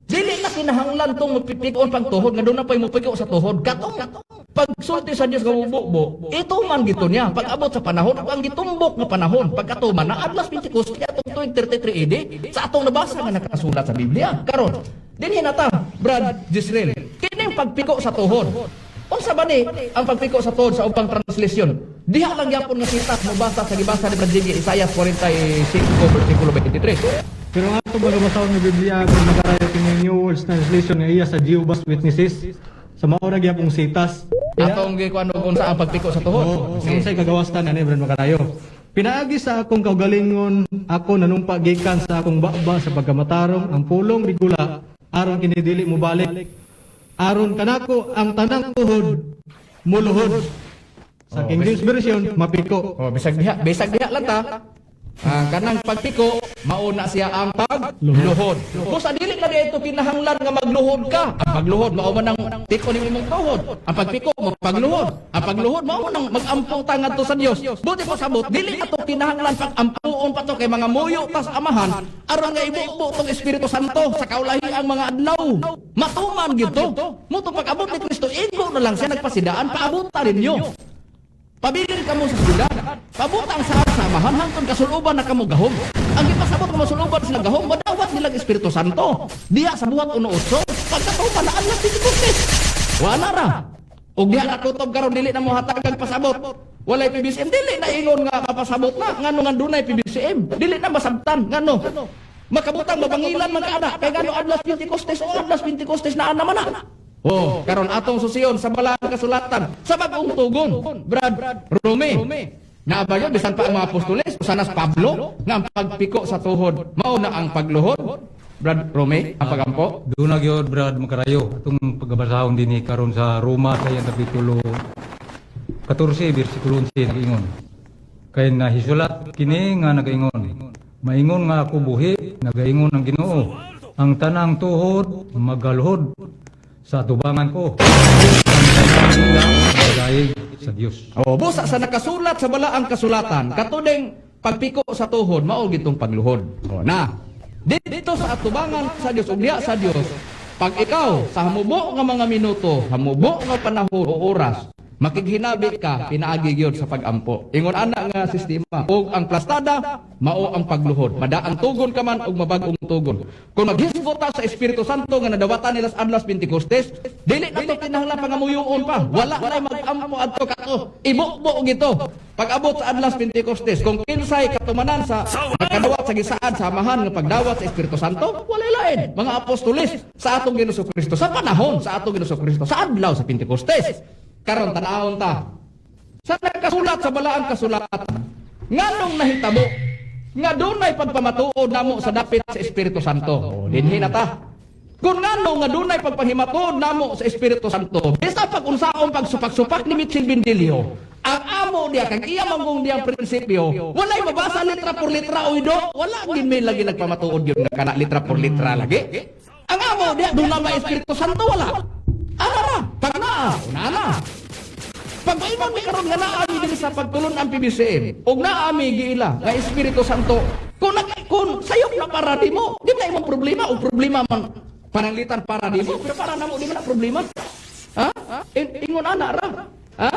S2: Dili na kinahanglan tong mapipikon pang tuhod nga doon na pa'y mupiko sa tuhod. Katong pagsulti sa Dios nga mububo, ito man gito niya. Pag-abot sa panahon, ang gitumbok nga panahon, pagkatuman na adlas Pentecost atong tuig 33 AD sa atong nabasa nga nakasulat sa Biblia. Karon, dinhi na ta, Brad Jisrael. Kining pagpiko sa tuhod. Unsa ba ni ang pagpiko sa tuhod sa ubang translation? Diha lang gyapon nga sitas mobasa sa gibasa ni Brad Jiggy, Isaiah 45 versikulo 23.
S6: Pero ang ato ba basahon nga Biblia kung makarayo kini New World Translation nga iya sa Jehovah's Witnesses sa mao ra gyapong sitas.
S2: Atong gikuan og unsa ang pagpiko sa tuhod.
S6: Oo,
S2: Sige.
S6: unsay kagawastan ani, Brad Makarayo? "Pinaagi sa akong kaugalingon, ako nanumpa gikan sa akong baba sa pagkamatarong, ang pulong migula aron kini dili mobalik. Aron kanako ang tanang tuhod muluhod." Sa King James Version, mapiko.
S2: Oh, bisag diha lang ta. Ah, kanang pagpiko, mauna siya ang pagluhod. Busa dili na dito kinahanglan nga magluhod ka. Ang pagluhod mao man ang piko ni imong tuhod. Ang pagpiko mo pagluhod. Ang pagluhod mao man ang mag-ampong ta ngadto sa Dios. Buti po sabot, dili na to kinahanglan pag-ampuon pa to kay mga muyo ta sa amahan aron nga ibubo tong Espiritu Santo sa kaulahi ang mga adlaw. Matuman gito. Muto pag-abot ni Kristo, igo na lang siya nagpasidaan, paabutan ninyo. Pabilin kamo sa syudad. Pabutang sa samahan hangtod kasuluban na kamo gahom. Ang gipasabot nga masuluban sila gahom, madawat nilang Espiritu Santo. Diha sa buhat 1:8, pagkatuman na ang Pentecostes. Wala ra. Og diha nakutob karon dili na mo hatagang pasabot. Walay PBCM, dili na ingon nga mapasabot na ngano nga dunay PBCM. Dili na masabtan ngano. Makabutang mabangilan man ka ana kay ngano adlaw Pentecostes o adlaw Pentecostes naa naman na. Oh, karon atong susiyon sa balang kasulatan sa bagong tugon, Brad Rome. Naa ba yun, bisan pa ang mga apostoles, usanas Pablo, nga ang pagpiko sa tuhod, mao na ang pagluhod. Brad Rome, ang pagampo.
S5: Doon na gyud, Brad Makarayo, atong pagabasahon dinhi karon sa Roma sa iyang kapitulo 14 bersikulo 11 nagaingon. "Kay nahisulat kini nga nagaingon, maingon nga ako buhi, nagaingon ang Ginoo. Ang tanang tuhod magaluhod sa atubangan ko. Ang tanang dila magadayeg sa Dios.
S2: O, busa sa nakasulat sa balaang kasulatan, katudeng pagpiko sa tuhod, mao gitong pagluhod. O, na. Dito sa atubangan sa Dios ug diha sa Dios, pag ikaw sa hamubo nga mga minuto, hamubo nga panahon o oras, makighinabi ka, pinaagi gyud sa pagampo. Ingon ana nga sistema ug ang plastada mao ang pagluhod. Madaang tugon ka man og mabag-ong tugon. Kung maghisgot ta sa Espiritu Santo nga nadawatan nila sa Adlas Pentecostes, dili na to kinahanglan pangamuyoon pa. Wala na mag-ampo adto kato. Ibubo gito. Pag-abot sa Adlas Pentecostes, kung kinsay katumanan sa nakadawat sa gisaad sa amahan nga pagdawat sa Espiritu Santo, wala lain. Mga apostoles sa atong Ginoong Kristo sa panahon sa atong Ginoong Kristo sa adlaw sa Pentecostes. Karon tan-awon ta. Sa nakasulat sa balaang kasulatan, nganong nahitabo nga dunay pagpamatuod namo sa dapit sa Espiritu Santo? O, dinhi na ta. Kung ngano nga dunay pagpahimatuod namo sa Espiritu Santo, bisan pag unsaon pagsupak-supak ni Mitchell Bendilio, ang amo diya kag iya manggong diyang prinsipyo, walay mabasa litra por litra oy do, wala gid may lagi nagpamatuod yun nga kana litra por litra lagi. Ang amo diya duna ba Espiritu Santo wala? Ana ra, pag naa, una na. Pag maingon mi karon nga naa mi dinhi sa pagtulon ang PBCM, ug naa mi giila nga Espiritu Santo, kung sayop na para nimo, di na imong problema o problema man pananglitan para nimo, pero para namo di man na problema. Ha? Ingon ana ra. Ha?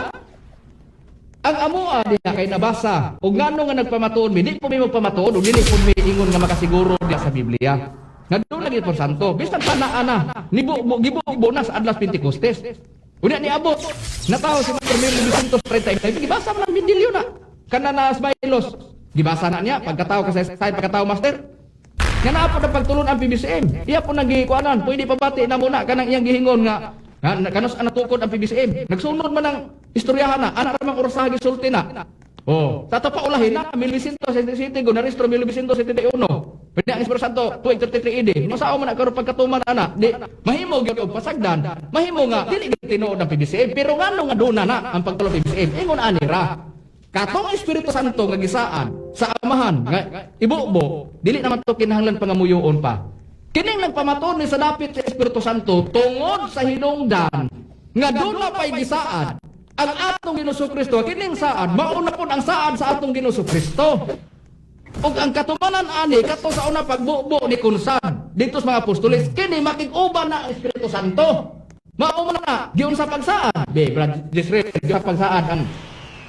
S2: Ang amoa diha kay nabasa ug ngano nga nagpamatuod mi, di po mi magpamatuod ug dili po mi ingon nga makasiguro diha sa Biblia. Nga doon lagi po santo, bisan pa na ana, nibo gibubo na sa Adlas Pentecostes. Unya niabot, natawo si Master 1939, gibasa man ang Bendilio na. Kana na Smilos, gibasa na niya pagkatao kasi sa pagkatao, master. Nga naa po na pagtulon ang PBCM. Iya po nang gikuanan, pwede pabati na muna kanang iyang gihingon nga nga kanos ang natukod ang PBCM. Nagsunod man ang istoryahan na, ana ra mang orasaha gisulti na. Oh, sa pa ulahin na 1977 go narehistro 1971. Pwede ang Espiritu Santo 233 AD. Masao man na karon pagkatuman ana, di mahimo gyud og pasagdan, mahimo nga dili gyud tinuod ang PBCM, pero ngano nga duna na ang pagtulon PBCM? Ingon ani ra. Katong Espiritu Santo nga gisaad sa amahan nga ibubo, dili naman to kinahanglan pangamuyoon pa. Kining nagpamatuod ni sa dapit sa Espiritu Santo tungod sa hinungdan nga duna pa'y gisaad ang atong Ginoong Kristo, kining saad mauna pud ang saad sa atong Ginoong Kristo. Ug ang katumanan ani kato sa una pagbubo ni Kunsan dito sa mga apostoles, kini makig-uban na ang Espiritu Santo. Mao man na giunsa pagsaad. Be, Brad Jisreel, giunsa pagsaad ang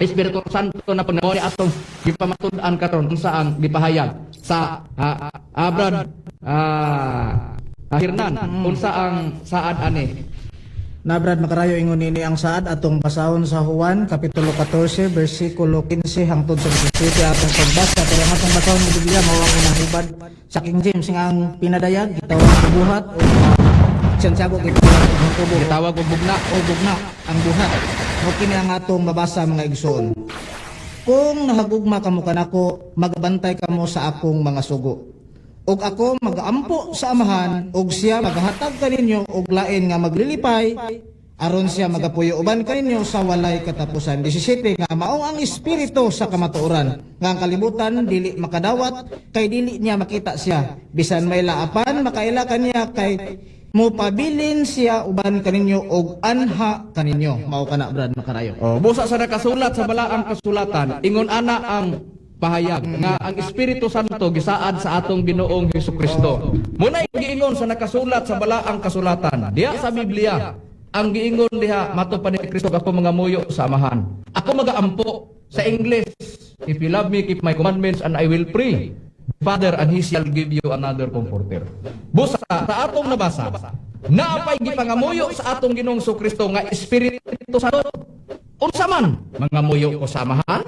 S2: Espiritu Santo na pag ni atong gipamatud-an karon unsa ang gipahayag sa Brad Hernan, unsa ang saad ani?
S4: Na, Brad Makarayo, ingon nini ang saad atong basahon sa Juan kapitulo 14 bersikulo 15 hangtod sa 17 atong pagbasa, pero ang atong basahon ng Biblia mao ang unang hubad sa King James nga ang pinadayag gitawag og buhat o Santiago gitawag og tubo.
S2: Gitawag og bugna.
S4: O bugna ang buhat. Mao kini ang atong mabasa, mga igsoon. Kung nahagugma kamo kanako, magabantay kamo sa akong mga sugo. Ug ako magaampo sa Amahan ug siya magahatag kaninyo og lain nga maglilipay aron siya magapuyo uban kaninyo sa walay katapusan. 17 nga mao ang Espiritu sa kamatuoran nga ang kalibutan dili makadawat kay dili niya makita siya bisan may laapan makaila kaniya kay mopabilin siya uban kaninyo og anha kaninyo. Mao kana, Brad Makarayo.
S2: Oh, busa sa nakasulat sa balaang kasulatan, ingon ana ang pahayag nga ang Espiritu Santo gisaad sa atong Ginoong Hesus Kristo. Muna'y giingon sa nakasulat sa balaang kasulatan. Diha sa Biblia, ang giingon diha mato pa ni Kristo, "Ako mangamuyo sa Amahan. Ako magaampo." Sa English, "If you love me, keep my commandments and I will pray Father and He shall give you another comforter." Busa sa atong nabasa, naapay gipangamuyo sa atong Ginoong Kristo nga Espiritu Santo. Unsa man, mangamuyo ko sa Amahan,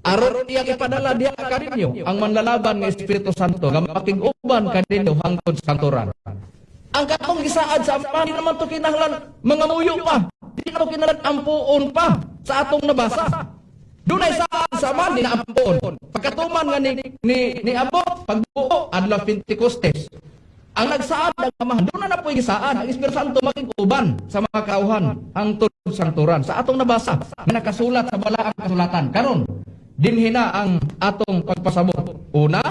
S2: aron iyang ipadala diha kaninyo ang manlalaban nga Espiritu Santo nga makig-uban kaninyo hangtod sa kangturan. Ang katong gisaad sa Amahan, di naman to kinahanglan mangamuyo pa. Di na to kinahanglan ampuon pa sa atong nabasa. Dunay saad sa Amahan, di na ampuon. Pagkatuman nga ni abot pagbuo adlaw Pentecostes. Ang nagsaad ang Amahan, doon na na po'y gisaad. Ang Espiritu Santo makig-uban sa mga kauhan hangtod sa kangturan. Sa atong nabasa, nga nakasulat sa balaang kasulatan. Karon, dinhi na ang atong pagpasabot. Una,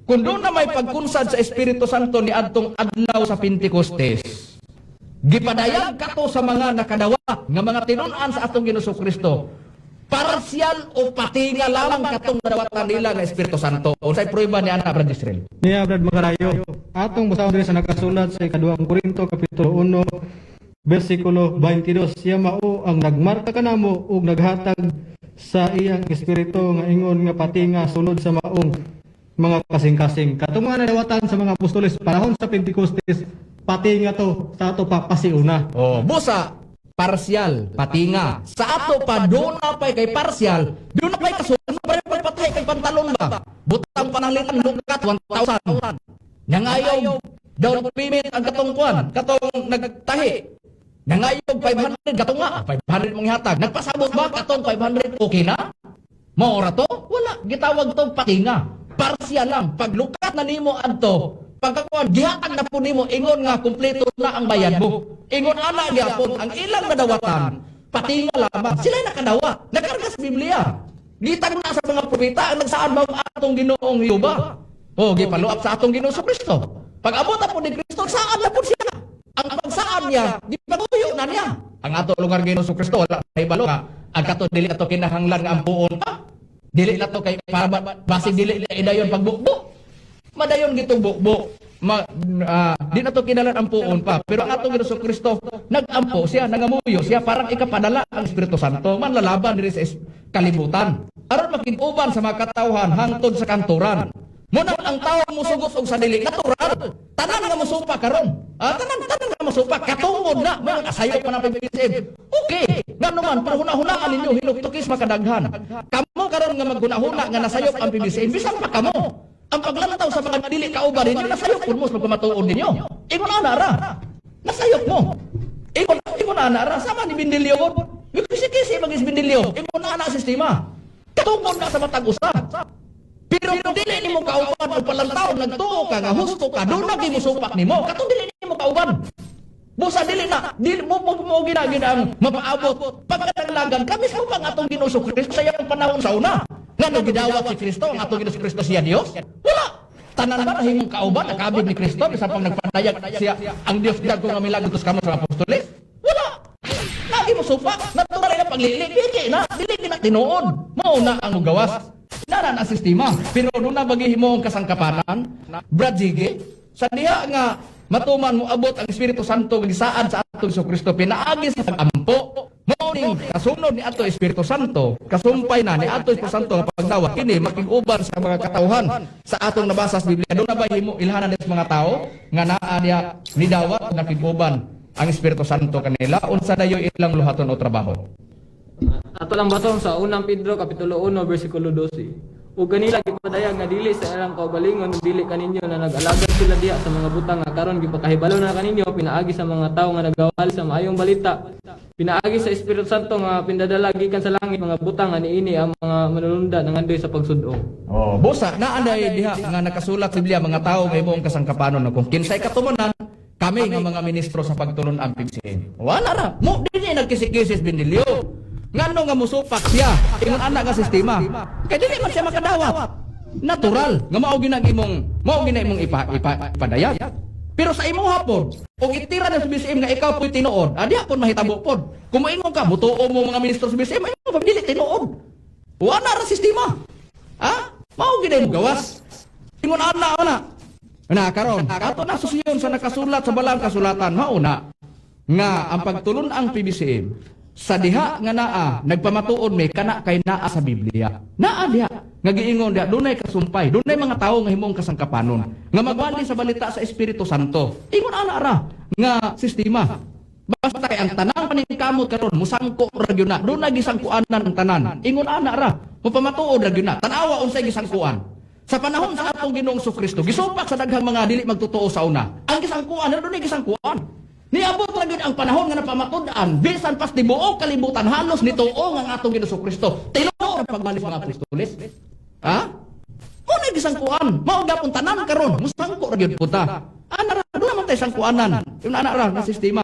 S2: Kung doon na may pagkunsad sa Espiritu Santo ni adtong adlaw sa Pentecostes, gipadayag kato sa mga nakadawat nga mga tinun-an sa atong Ginoong Kristo. Parsyal o patinga lamang katong nadawatan nila nga Espiritu Santo. Unsay prueba ni ana, Brad Israel?
S6: Niya, Brad Makarayo. Atong basahon diri sa nakasulat sa ikaduhang Korinto kapitulo 1 bersikulo 22. Siya mao ang nagmarka kanamo ug naghatag sa iyang espiritu nga ingon nga patinga sulod sa maong mga kasing-kasing. Katong mga nadawatan sa mga apostoles panahon sa Pentecostes, patinga to sa ato pa pasiuna.
S2: Oh, busa parsyal, patinga. Sa ato pa doon na pa'y kay parsyal, doon na pa'y kasunod pa rin pagpatay kay pantalon ba? Butang pananglitan lukat 1,000. Nangayob down payment ang katong kuan, katong nagtahi. Nangayob 500 katong nga, 500 mong ihatag. Nagpasabot ba katong 500 okay na? Maora to? Wala. Gitawag to patinga. Parsyal lang. Paglukat na nimo adto, pagkakuan, gihatag na po nimo ingon nga kumpleto na ang bayad mo. Ingon ana gyapon ang ilang nadawatan, patinga lamang. Sila nakadawa. Nakarga sa Biblia. Gitag na sa mga propeta ang nagsaad ba ang atong Ginoong Yuba. O gipaluap sa atong Ginoong Kristo. Pag abot na po ni Kristo, saan na po siya? Ang pagsaad niya, gipaguyo na niya. Ang ato lugar Ginoong Kristo wala kahibalo nga ang kato dili ato kinahanglan nga ampuon pa. Dili na to kay para basig dili na idayon pagbukbo. Madayon gitong bukbo. Di na to kinalan ampuon pa. Pero ang atong Ginoong Kristo nagampo siya, nangamuyo siya, parang ikapadala ang Espiritu Santo manlalaban diri sa kalibutan. Aron makig-uban sa mga katawhan hangtod sa kanturan. Muna ang tao musugot og sa dili natural. Tanan nga mosupa karon. Tanan tanan nga mosupa katungod na mga kasayo pa ng PBSM. Okay, ngano man pero hunahunaan ninyo hinuktukis makadaghan. Kamo karon nga maghunahuna nga nasayop ang PBSM bisan pa kamo. Ang paglantaw sa mga dili kauban ninyo nasayop pud mo sa pagkamatuod ninyo. Ingon ana ra. Nasayop mo. Ingon ingon ana ra sama ni Bindilyo. Kisi-kisi magis Bindilyo. Ingon ana sistema. Katungod na sa matag usa. Pero kung dili nimo kauban o palantaw nagtuo ka nga husto ka, doon na gimusupak nimo. Katong dili nimo kauban. Busa dili na, dili mo mo, mo ginagin ang mapaabot. Pagkataglagan kami sa pang atong Ginoong Kristo sa iyang panahon sa una. Ngano gidawat si Kristo ang atong Ginoong Kristo siya Dios? Wala. Tanan ba nahimong kauban nakabig ni Kristo bisan pang nagpadayag siya ang Dios dagko nga milagro kamo sa apostoles? Wala. Lagi mo supak, natural na paglili, dili na, dili na tinuod. Mao na ang mugawas. Nara na sistema. Pero doon na bagi mo ang kasangkapanan, Brad Ziggy, sa diha nga matuman mo abot ang Espiritu Santo nga gisaad sa atong Hesus Kristo pinaagi sa pag-ampo. Mao ning kasunod ni ato Espiritu Santo, kasumpay na ni ato Espiritu Santo nga pagdawat kini makig-uban sa mga katawhan sa atong nabasa sa Biblia. Doon na ba himo ilhanan sa mga tao nga naa niya nidawat nakig-uban ang Espiritu Santo kanila, unsa dayo ilang luhaton o trabaho?
S3: Ato lang baton sa unang Pedro kapitulo 1 bersikulo 12. Ug kanila gipadayag nga dili sa ilang kaugalingon ug dili kaninyo na nag-alagad sila diha sa mga butang nga karon gipakahibalo na kaninyo pinaagi sa mga tawo nga nagawali sa maayong balita, pinaagi sa Espiritu Santo nga pindadala gikan sa langit, mga butang nga niini ang mga manulunda nangandoy sa pagsud-ong.
S2: Oh, busa naa day diha nga nakasulat sa Biblia mga tawo nga imong kasangkapanon na kung kinsay katumanan kami nga mga ministro sa pagtulon ang PBCM. Wala ra. Mo dinhi nagkisi-kisis Bindilyo. Ngano nga musupak siya ingon ana nga sistema. Kay dili man siya makadawat. Natural nga mao gina imong ipa, ipa, ipadayag. Pero sa imong hapon, og itira na sa BCM nga ikaw po'y tinuod, diha pud mahitabo pod. Kung moingon ka, mutuo mo mga ministro sa BCM, ay mo dili tinuod. Wala ra sistema. Ha? Mao gid imong gawas. Ingon ana ana. Na karon, ato na susiyon sa nakasulat sa balang kasulatan, mao na nga ang pagtulon ang PBCM sa diha nga naa nagpamatuod may kana kay naa sa Biblia. Naa diha nga giingon diha dunay kasumpay, dunay mga tawo nga himong kasangkapanon nga magwali sa balita sa Espiritu Santo. Ingon ana ra nga sistema. Basta kay ang tanang paningkamot karon musangko ra gyud na. Dunay gisangkuanan ang tanan. Ingon ana ra, mupamatuod ra gyud na. Tan-awa unsay gisangkuan. Sa panahon sa atong Ginoong Kristo, gisupak sa daghang mga dili magtotoo sa una. Ang gisangkuan, dunay gisangkuan. Niabot ra gyud ang panahon nga napamatud-an bisan pas tibuok kalibutan halos nituo nga ang atong Ginoong Kristo. Tinuod ang pagbalik sa mga apostoles. Ha? Mao gisangkuan. Mao gyapon tanan karon musangko ra gyud puta. Ana ra doon naman tay sangkuanan. Yung ana ra na sistema.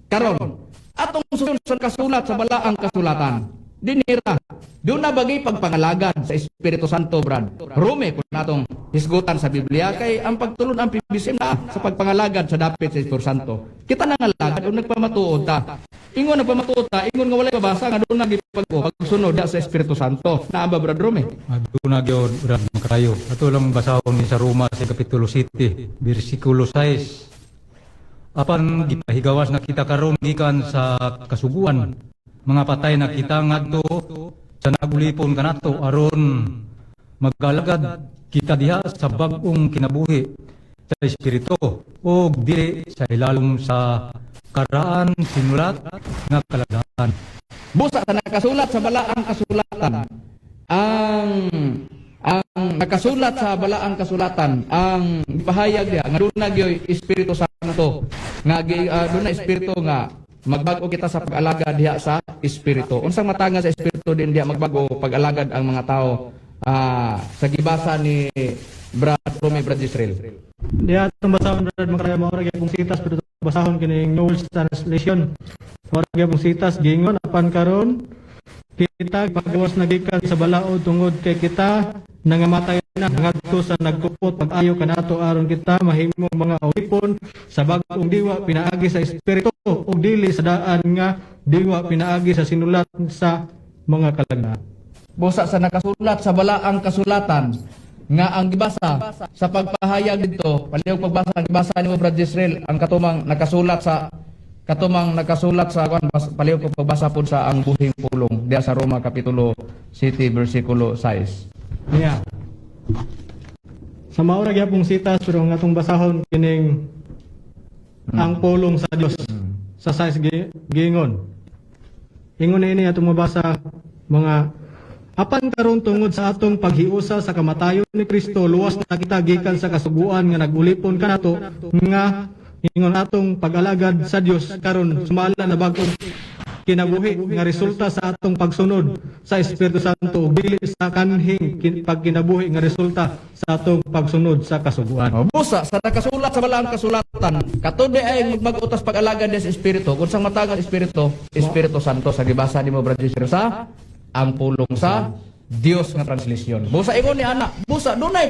S2: Karon atong susunod sa kasulat sa balaang kasulatan. Dinira Duna bagay pagpangalagad sa Espiritu Santo, Brad Rome, kung natong hisgutan sa Biblia, kay ang pagtulon ang PBCM na sa pagpangalagad sa dapit sa Espiritu Santo. Kita nangalagad o nagpamatuod ta. Ingon nagpamatuod ta, ingon nga walay mabasa nga duna gipag pagsunod sa Espiritu Santo. Naa ba, Brad Rome?
S5: Aduna gyud, Brad Makarayo. Ato lang basahon ni sa Roma sa Kapitulo 7, bersikulo 6. Apan gipahigawas na kita karon gikan sa kasuguan, mga patay na kita ngadto sa nagulipon kanato aron magalagad kita diha sa bag-ong kinabuhi sa espiritu o dili sa ilalom sa karaan sinulat nga kalagdanan.
S2: Busa sa nakasulat sa balaang kasulatan. Ang nakasulat sa balaang kasulatan, ang pahayag diha nga duna gyoy Espiritu Santo nga duna espiritu nga magbag-o kita sa pag-alagad diha sa espiritu. Unsang matanga sa espiritu din diha magbago pag-alagad ang mga tao sa gibasa ni Brad Rome, Brad Israel?
S6: Diha atong basahon, Brad Makarayo, mao ra gyud sitas, pero basahon kining New World Translation. Mao ra gyud sitas gingon, apan karon kita pagawas na gikan sa balaod tungod kay kita nangamatay na ngadto sa nagkupot pag-ayo kanato aron kita mahimong mga ulipon sa bag-ong diwa pinaagi sa espiritu ug dili sa daan nga diwa pinaagi sa sinulat sa mga kalagnan.
S2: Busa sa nakasulat sa balaang kasulatan nga ang gibasa sa pagpahayag dito, palihog pagbasa ang gibasa nimo, Brad Israel, ang katumang nakasulat sa kuan, palihog pagbasa pud sa ang buhing pulong diha sa Roma kapitulo 7 bersikulo 6.
S6: Niya. Sa mao ra gyapong sitas, pero ang atong basahon kining ang pulong sa Dios sa size giingon. Ingon na ini atong mabasa mga apan karon tungod sa atong paghiusa sa kamatayon ni Kristo, luwas na kita gikan sa kasuguan nga nagulipon kanato nga ingon atong pag-alagad sa Dios karon sumala na bag-ong kinabuhi nga resulta sa atong pagsunod sa Espiritu Santo ug dili sa kanhing pagkinabuhi nga resulta sa atong pagsunod sa kasuguan.
S2: Oh, busa sa nakasulat sa balaang kasulatan, katod di ay magbag-o tas pag-alagad sa espiritu. Kung sang matang espiritu, Espiritu Santo sa gibasa nimo, Brad Israel, sa ang pulong sa Dios nga translation. Busa ingon ni ana, busa dunay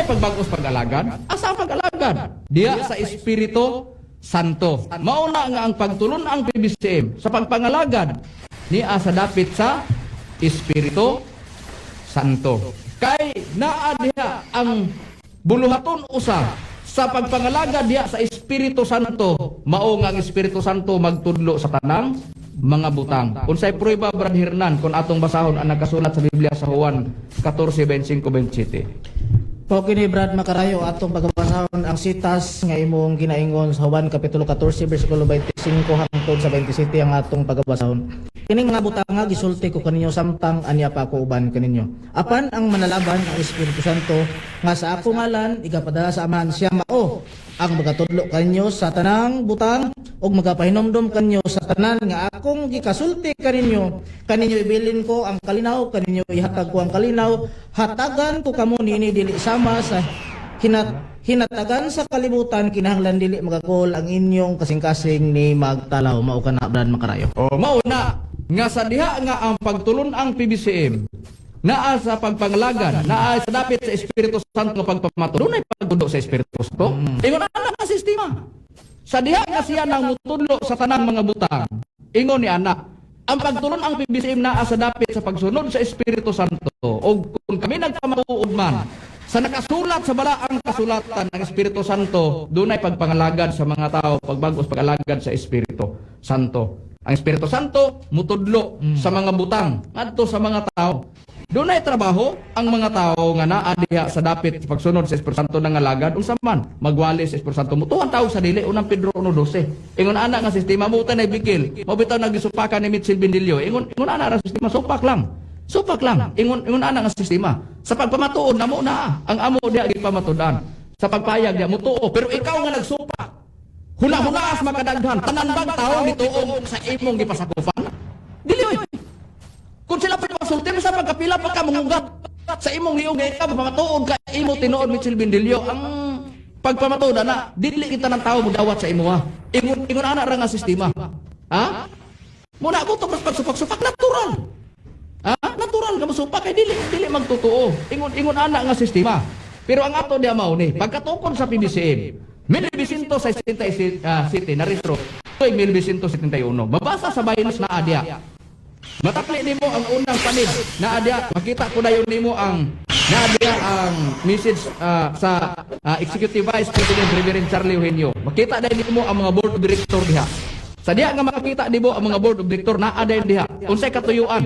S2: pagbag-os pag-alagad. Asa ang pag-alagad? Diya sa Espiritu Santo. Mauna nga ang pagtulon ang PBCM sa pagpangalagad niya sa dapit sa Espiritu Santo. Kay naa diha ang buluhaton usa sa pagpangalagad diha sa Espiritu Santo, mao nga ang Espiritu Santo magtudlo sa tanang mga butang. Unsay prueba, Brad Hernan, kung atong basahon ang nakasulat sa Biblia sa Juan 14:25-27?
S4: Po kini, Brad Makarayo, atong pagabasahon ang sitas nga imong ginaingon sa Juan kapitulo 14 bersikulo 25 hangtod sa 27 ang atong pagabasahon. Kining mga butanga gisulti ko kaninyo samtang ania pa ako uban kaninyo. Apan ang Manalaban, ang Espiritu Santo nga sa ako ngalan igapadala sa Amahan, siya mao ang magatudlo kanyo sa tanang butang ug magapahinomdom kanyo sa tanan nga akong gikasulti kaninyo. Kaninyo ibilin ko ang kalinaw, kaninyo ihatag ko ang kalinaw. Hatagan ko kamo niini dili sama sa hinatagan sa kalibutan. Kinahanglan dili magakol ang inyong kasing-kasing ni magtalaw. Mao kana, Brad Makarayo.
S2: O mao na nga sa diha nga ang pagtulon ang PBCM naa sa pagpangalagad, naa sa dapit sa Espiritu Santo nga pagpamato. Dunay pagtudlo sa Espiritu Santo. Ingon ana nga sistema. Sa diha nga siya nang mutudlo sa tanang mga butang. Ingon ni ana, ang pagtulon ang PBCM naa sa dapit sa pagsunod sa Espiritu Santo. O kung kami nagpamatuod man sa nakasulat sa balaang kasulatan ng Espiritu Santo, dunay pagpangalagad sa mga tao, pagbagos pag-alagad sa Espiritu Santo. Ang Espiritu Santo mutudlo sa mga butang ngadto sa mga tao. Dunay trabaho ang mga tao nga naa diha sa dapit sa pagsunod sa Espiritu Santo nga alagad. Unsa man magwali sa Espiritu Santo, mutuhan tao sa dili, Unang Pedro 1:12. Ingon ana nga sistema mo nay bikil. Mao bitaw nagisupakan ni Mitchell Bendilio. Ingon ana ra sistema, supak lang. Supak lang. Ingon ana nga sistema. Sa pagpamatuod namo na ang amo diha gipamatudan. Sa pagpayag diha mutuo, pero ikaw nga nagsupak, huna-hunaas makadaghan, tanan bang tao nituo sa imong gipasakupan? Dili oy. Kung sila pa masulti sa pagkapila pa ka mangugat sa imong liog nga ikaw pamatuod ka imo tinuod, Mitchell Bendilio, ang pagpamatuod ana dili kita ng tao mudawat sa imo ha. Ingon ana ra nga sistema. Ha? Muna ako to pagsupak-supak natural. Ha? musupak kay dili dili magtotoo. Ingon ingon ana nga sistema. Pero ang ato diha mao ni pagkatukod sa PBCM 1967 City narehistro tuig 1971. Mabasa sa Binance na adya. Matapli nimo ang unang panid na adya, makita ko dayon nimo ang naadya ang message sa Executive Vice President Reverend Charlie Eugenio. Makita dayon nimo ang mga board of director diha. Sa diha nga makita nimo ang mga board of director naa dayon diha. Unsay katuyuan?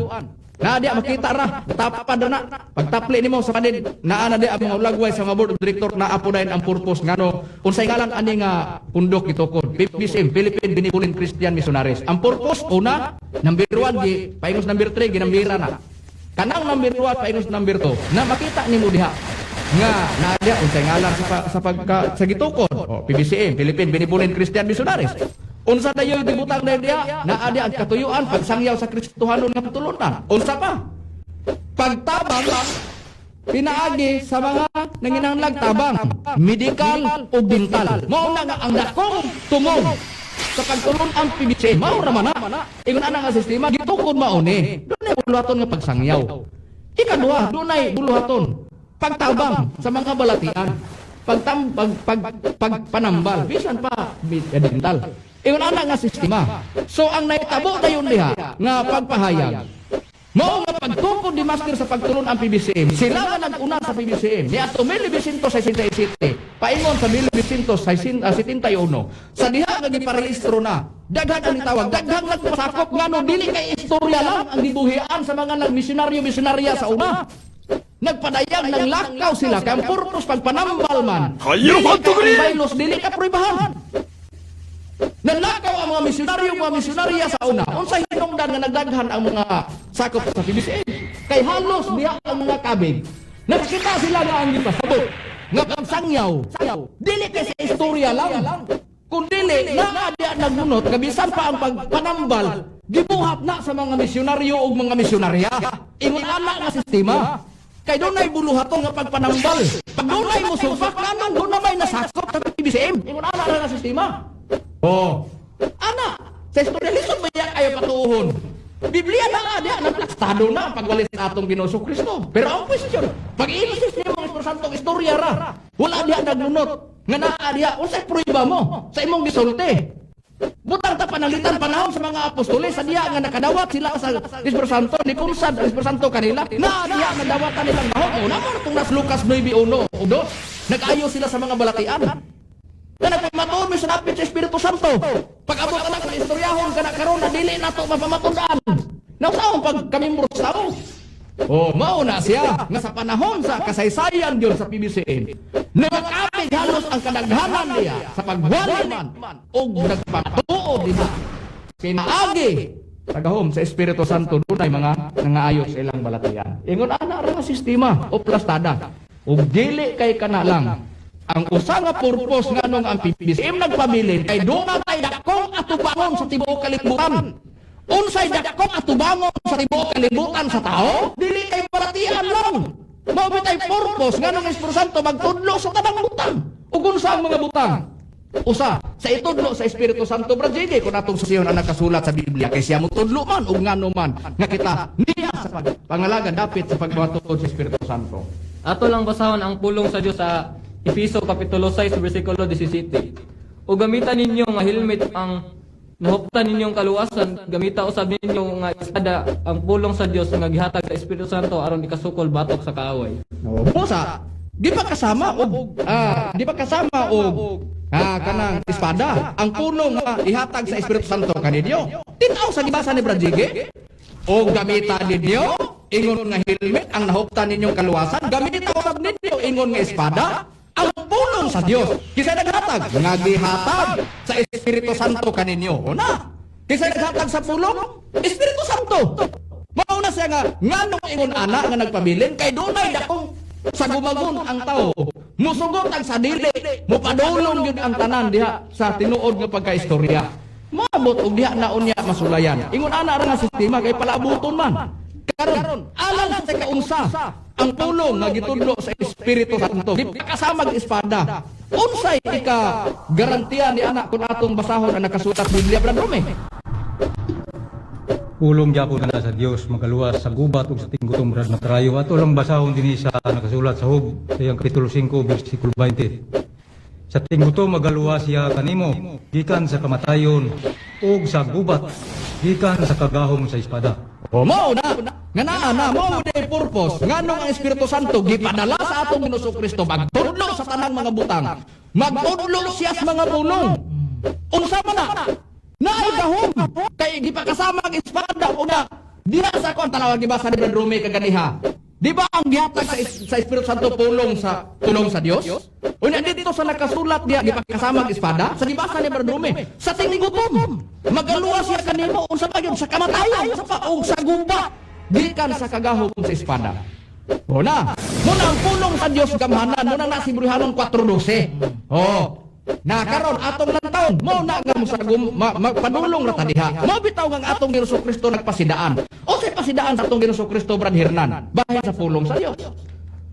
S2: Naa diha, makita ra, tapad ra na. Pagtapli nimo sa panid, naa na diha ang mga ulagway sa mga board of director, naa po dayon ang purpose ngano unsay ngalan ani nga pundok gitukod. PBCM, Philippine Benevolent Christian Missionaries. Ang purpose una, number 1 gi paingos number 3, ginambira na. Kanang number 1 paingos number 2 na makita nimo diha nga naa diha unsay ngalan sa pagka sa gitukod. Oh, PBCM, Philippine Benevolent Christian Missionaries. Unsa dayon gibutang dayon diha? Naa diha ang katuyuan pagsangyaw sa Kristohanon nga pagtulunan. Unsa pa? Pagtabang pinaagi sa mga nanginahanglag tabang, medical o dental. Mao na nga ang dakong tumong sa pagtulon ang PBCM. Mao ra man na. Ingon ana nga sistema gitukod mao ni. Dunay buluhaton nga pagsangyaw. Ikaduha, dunay buluhaton pagtabang sa mga balatian. Pagtam pag, pag, pagpanambal bisan pa dental. Ingon ana nga sistema. So ang nahitabo dayon diha nga pagpahayag, mao nga pagtukod ni Master sa pagtulon ang PBCM. Sila nga nag-una sa PBCM. Ni ato 1967, paingon sa 1971, sa diha nga giparehistro na, daghan ang nitawag, daghang nagpasakop ngano dili kay istorya lang ang gibuhian sa mga nagmisyonaryo misyonarya sa una. Nagpadayag ng lakaw sila kay ang purpose pagpanambal man. Dili kay ang baylos, dili ka pruibahan. Nanlakaw ang mga misyonaryo, mga misyonarya sa una. Unsa hinungdan nga nagdaghan ang mga sakop sa PBCM? Kay halos diha ang mga kabig. Nakakita sila nga ang gipasabot nga pagsangyaw. Dili kay sa istorya lang. Kung dili, naa diha nagunot, kabisan pa ang pagpanambal, gibuhat na sa mga misyonaryo ug mga misyonarya. Ingon ana nga sistema. Kay dunay buluhaton nga pagpanambal. Pag dunay mo supak, nganong doon na may nasakop sa PBCM? Ingon ana nga sistema. Oh. Ana, sa istorya lisod ba yan kayo patuhon? Biblia na nga diya, naplastado na ang pagwalis sa atong Ginoo Kristo. Pero ang question, pag iisis niyo mga Espiritu Santo, istorya ra. Wala diya naglunot. Nga naa diya, unsay prueba mo sa imong gisulti? Butang ta panalitan panahon sa mga apostoles sa diya nga nakadawat sila sa Espiritu Santo, ni kunsad ang Espiritu Santo kanila. Na diya nga dawatan nilang mahog. Una mo itong nas Lucas 9:1 o 2. Nag-ayo sila sa mga balatian. Na nagpamatuod mi sa dapit sa Espiritu Santo. Pag abot anak sa istoryahon kana karon na dili nato mapamatun-an. Nausaon pag kami tao. Oh, mao na siya nga sa panahon sa kasaysayan gyud sa PBCM. Nagakabig halos ang kadaghanan niya sa pagwali man og nagpamatuod diha. Pinaagi sa gahom sa Espiritu Santo, dunay mga nangaayo sa ilang balatian. Ingon ana ra nga sistema o plastada. Ug dili kay kana lang ang usa nga purpose nganong ang PBCM nagpabilin, kay doon tay dakong atubangon sa tibuok kalibutan. Unsay dakong atubangon sa tibuok kalibutan sa tao? Dili kay balatian lang. Mao bitay purpose nganong Espiritu Santo magtudlo sa tanang butang. Ug unsa ang mga butang? Usa sa itudlo sa Espiritu Santo, Brad JD, kung atong susiyon ang nakasulat sa Biblia, kay siya motudlo man ug ngano man nga kita niya sa pangalaga dapit sa pagmatuod sa Espiritu Santo.
S3: Ato lang basahon ang pulong sa Dios sa Efeso kapitulo 6 bersikulo 17. O gamita ninyo nga helmet ang nahuptan ninyong kaluwasan, gamita usab ninyo nga espada ang pulong sa Dios nga gihatag sa Espiritu Santo aron ikasukol batok sa kaaway.
S2: Busa, di pa kasama og kanang espada ang pulong nga ihatag sa Espiritu Santo kaninyo. Tin-aw sa gibasa ni Brad Jige. O gamita ninyo ingon nga helmet ang nahuptan ninyong kaluwasan, gamita usab ninyo ingon nga espada ang pulong sa Dios. Kinsa naghatag? Nga gihatag sa Espiritu Santo kaninyo. O na. Kinsa naghatag sa pulong? Espiritu Santo. Mao na siya nga nganong ingon ana nga nagpabilin, kay dunay dakong sa gumagon ang tao. Musugot ang sa dili, mupadulong gyud ang tanan diha sa tinuod nga pagkaistorya. Moabot og diha na unya masulayan. Ingon ana ra nga sistema kay palaabuton man. Karon, alang sa kaunsa ang pulong nga gitudlo sa Espiritu Santo, di kasama ang espada. Unsay ika garantiya ni ana kung atong basahon ang nakasulat sa Biblia, Brad Rome?
S5: Pulong gyapon na sa Dios magaluwas sa gubat ug sa tinggutom, Brad Makarayo. Ato lang basahon dinhi sa nakasulat sa Job sa iyang kapitulo 5 bersikulo 20. Sa tinggutom magaluwas siya kanimo gikan sa kamatayon ug sa gubat gikan sa kagahom sa espada.
S2: O mao na nga naa na mao day purpose nganong ang Espiritu Santo gipadala sa atong Ginoong Kristo magtudlo sa tanang mga butang. Magtudlo siya sa mga pulong. Unsa man na? Naay gahom kay gipakasama ang espada una diha sa kon tanawag gibasa ni Brad Rumi kaganiha. Di ba ang gihatag sa Espiritu Santo pulong sa tulong sa Dios? Unya dito sa nakasulat diha gipakasama ang espada sa gibasa ni Brad Rumi sa tinggutom. Magaluwas siya kanimo unsa pa yun sa kamatayon sa pa og sa gubat gikan sa kagahom sa espada. O na, muna ang pulong sa Dios gamhanan, muna na si Bruhanon 4:12. Oh. Na karon atong lantawon, mo na nga mosagum magpadulong ra ta diha. Mo bitaw nga ang atong Ginoong Kristo nagpasidaan. Unsay pasidaan sa atong Ginoong Kristo, Brad Hernan? Bahin sa pulong sa Dios.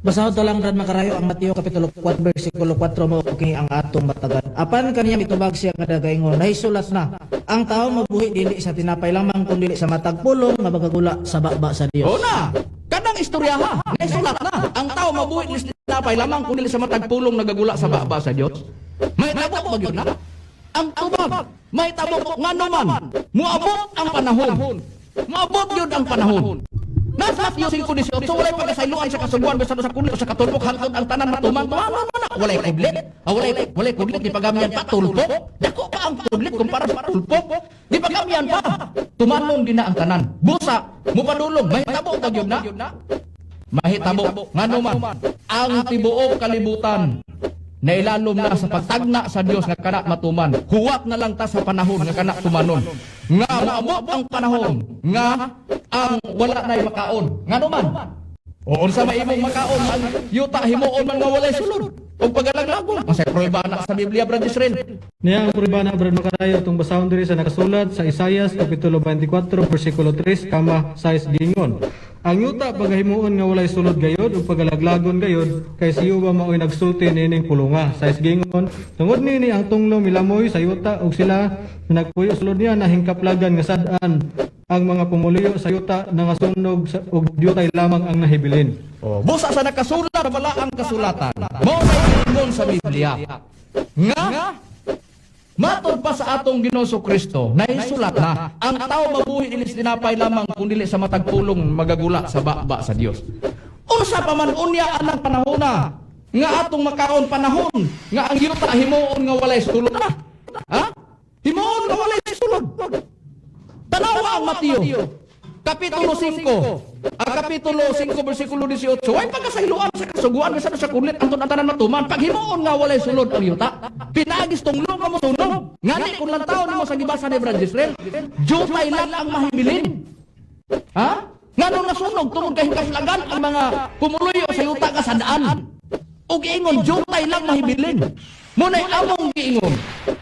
S4: Basahon to lang, Brad Makarayo, ang Mateo Kapitulo 4 versikulo 4, mao kini ang atong batagan. Apan kaniya mitubag siya nga nagaingon, nahisulat na, ang tao mabuhi dili sa tinapay lamang kun dili sa matag pulong nga magagula sa baba sa Dios.
S2: O na, kanang istorya ha, naisulat na. Ang tao mabuhi ni tinapay lamang kun dili sa matag pulong nagagula sa baba sa Dios. May tabo ba gyud na? Ang tubag, may tabo ngano man. Moabot ang panahon. Moabot gyud ang panahon. Nasa Mateo 5:18, walay pagkasayloan sa kasuguan bisan sa kunli o sa katulpok hangtod ang tanan matuman. Tumanon man na. Walay kudlit. Ah, walay kudlit gipagamian pa tulpok. Dako pa ang kudlit kumpara sa tulpok. Gipagamian pa. Tumanon din na ang tanan. Busa mupadulong mahitabo ba gyud na? Mahitabo ngano man ang tibuok kalibutan nailalom na sa pagtagna sa Dios nga kana matuman. Huwat na lang ta sa panahon nga kana tumanon. Nga moabot ang panahon nga ang wala na'y makaon. Ngano man? O unsa may imong makaon ang yuta himuon man nga walay sulod ug pagalaglagon. Masay prueba na sa Biblia, Brad Israel.
S6: Niya ang prueba na, Brad Makarayo, itong basahon diri sa nakasulat sa Isayas Kapitulo 24 versikulo 3 kama 6 gingon. Ang yuta pagahimuon nga walay sulod gayod ug pagalaglagon gayod kay si Yuba maoy nagsulti niining pulunga. 6 gingon, tungod nini ang tunglo milamoy sa yuta ug sila nga nagpuyo sulod niya nahingkaplagan nga sad-an ang mga pumuliyo sa yuta nangasunog sa, ug dyutay lamang ang nahibilin.
S2: Oh, busa sa nakasulat sa balaang kasulatan. Mao na ingon sa Biblia nga matod pa sa atong Ginoong Kristo, naisulat na ang tao mabuhi dili sa tinapay lamang kun dili sa matag pulong magagula sa baba sa Dios. Unsa pa man unya anang panahona nga atong makaon panahon nga ang yuta himuon nga walay sulod na. Ha? Himuon nga walay sulod. Tanawa ang Mateo. Kapitulo 5. Ang kapitulo 5 versikulo 18. Way pagkasayloan sa kasuguan bisan sa kulit ang tanan matuman. Paghimuon nga walay sulod ang yuta. Pinaagis tunglo nga mosunog. Ngani kung lantaw nimo sa gibasa ni Brad Israel, jutay lang ang mahibilin. Ha? Ngano nasunog tungod kay hingkaslagan ang mga pumuluyo sa yuta nga sadaan. Ug giingon jutay lang mahibilin. Muna'y among giingon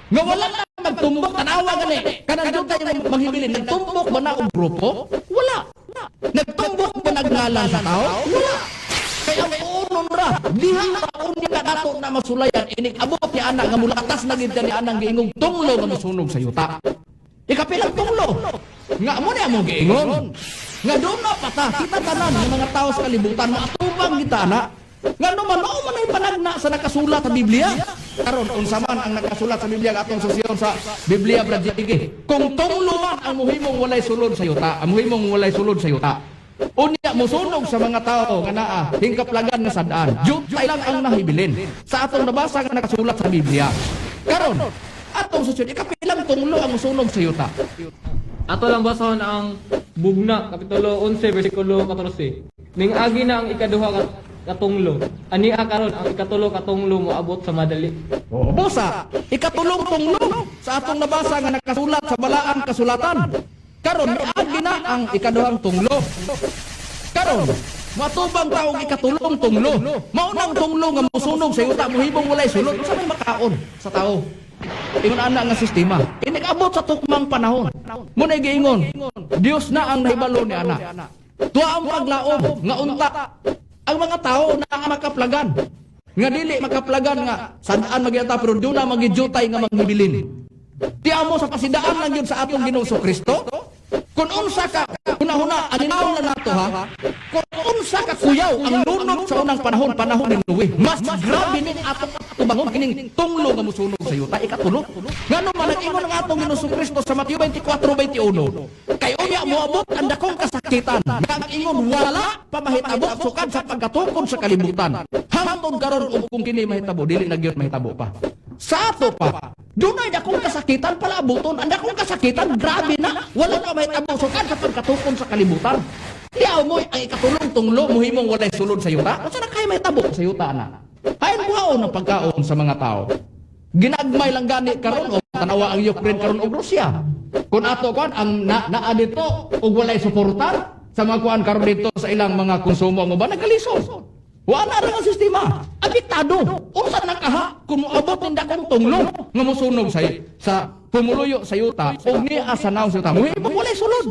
S2: nga wala na magtumbok tanawa gani kanang jutay maghibilin. Nagtumbok ba na og grupo? Wala. Nagtumbok ba nagngalan sa tao? Wala. Kaya ang unon ra diha ra unya nato na masulayan inig abot ni ana nga mulatas na gid ni anang giingong tunglo nga mosunog sa yuta. Ikapilang tunglo nga mo ni among giingon nga doon na pata kita tanan ng mga tao sa kalibutan maatubang kita na nga no man mao man ay panagna sa nakasulat sa Biblia. Karon unsa man ang nakasulat sa Biblia ang atong susyon sa Biblia, Brad Jiggy? Kung tunglo man ang muhimong walay sulod sa yuta, ang muhimong walay sulod sa yuta, unya mosunog sa mga tao nga naa hingkaplagan nga sadaan, jutay lang ang nahibilin sa atong nabasa nga nakasulat sa Biblia. Karon atong susyon ikapilang tunglo ang mosunog sa yuta?
S3: Ato lang basahon ang Bugna, Kapitulo 11, versikulo 14. Ning agi na ang ikaduha katunglo. Ania karon ang ikatulo katunglo moabot sa madali.
S2: Oh, busa, ikatulong tunglo sa atong nabasa nga nakasulat sa balaang kasulatan. Karon miagi na ang ikaduhang tunglo. Karon, matubang taong ikatulong tunglo. Mao nang tunglo nga mosunog sa yuta mohimong walay sulod sa may makaon sa tao. Ingon ana nga sistema. Inig-abot sa tukmang panahon. Muna'y giingon, Dios na ang nahibalo ni ana. Tuwa ang paglaom nga unta ang mga tao na makaplagan. Nga dili makaplagan nga sadaan magyata pero duna magijutay nga manghibilin. Ti amo sa pasidaan lang yun sa atong Ginoong Kristo. Kung unsa ka hunahuna, alinaw na nato ha. Kung unsa ka kuyaw ang lunod sa unang panahon, panahon ni Noe, mas grabe ning atong tubangon kining tunglo nga musunog sa yuta, ikatulo. Ngano man ang ingon ng atong Ginoong Kristo sa Mateo 24:21, kay unya moabot ang dakong kasakitan nga ang ingon wala pa mahitabo sukad sa pagkatukod sa kalibutan. Hangtod karon, ug kung kini mahitabo, dili na gyud mahitabo pa. Sa ato pa, dunay dakong kasakitan palaabuton. Ang dakong kasakitan, grabe na. Wala pa mahitabo sukad sa pagkatukod sa kalibutan. Di mo ang ikatulong tunglo muhimong walay sulod sa yuta. Unsa na kay mahitabo sa yuta na? Hain buhaon ang pagkaon sa mga tao. Ginagmay lang gani karon, o tanawa ang Ukraine karon og Russia. Kung ato kuan ang na, naa dito og walay suportar sa mga kuan karon dito sa ilang mga konsumo mo ba, nagkalisod. Wala ra ang sistema. Apektado. Unsa na kaha kung moabot ning dakong tunglo nga mosunog sa pumuluyo sa yuta ug niya sa naong sa yuta? Muhimo walay sulod.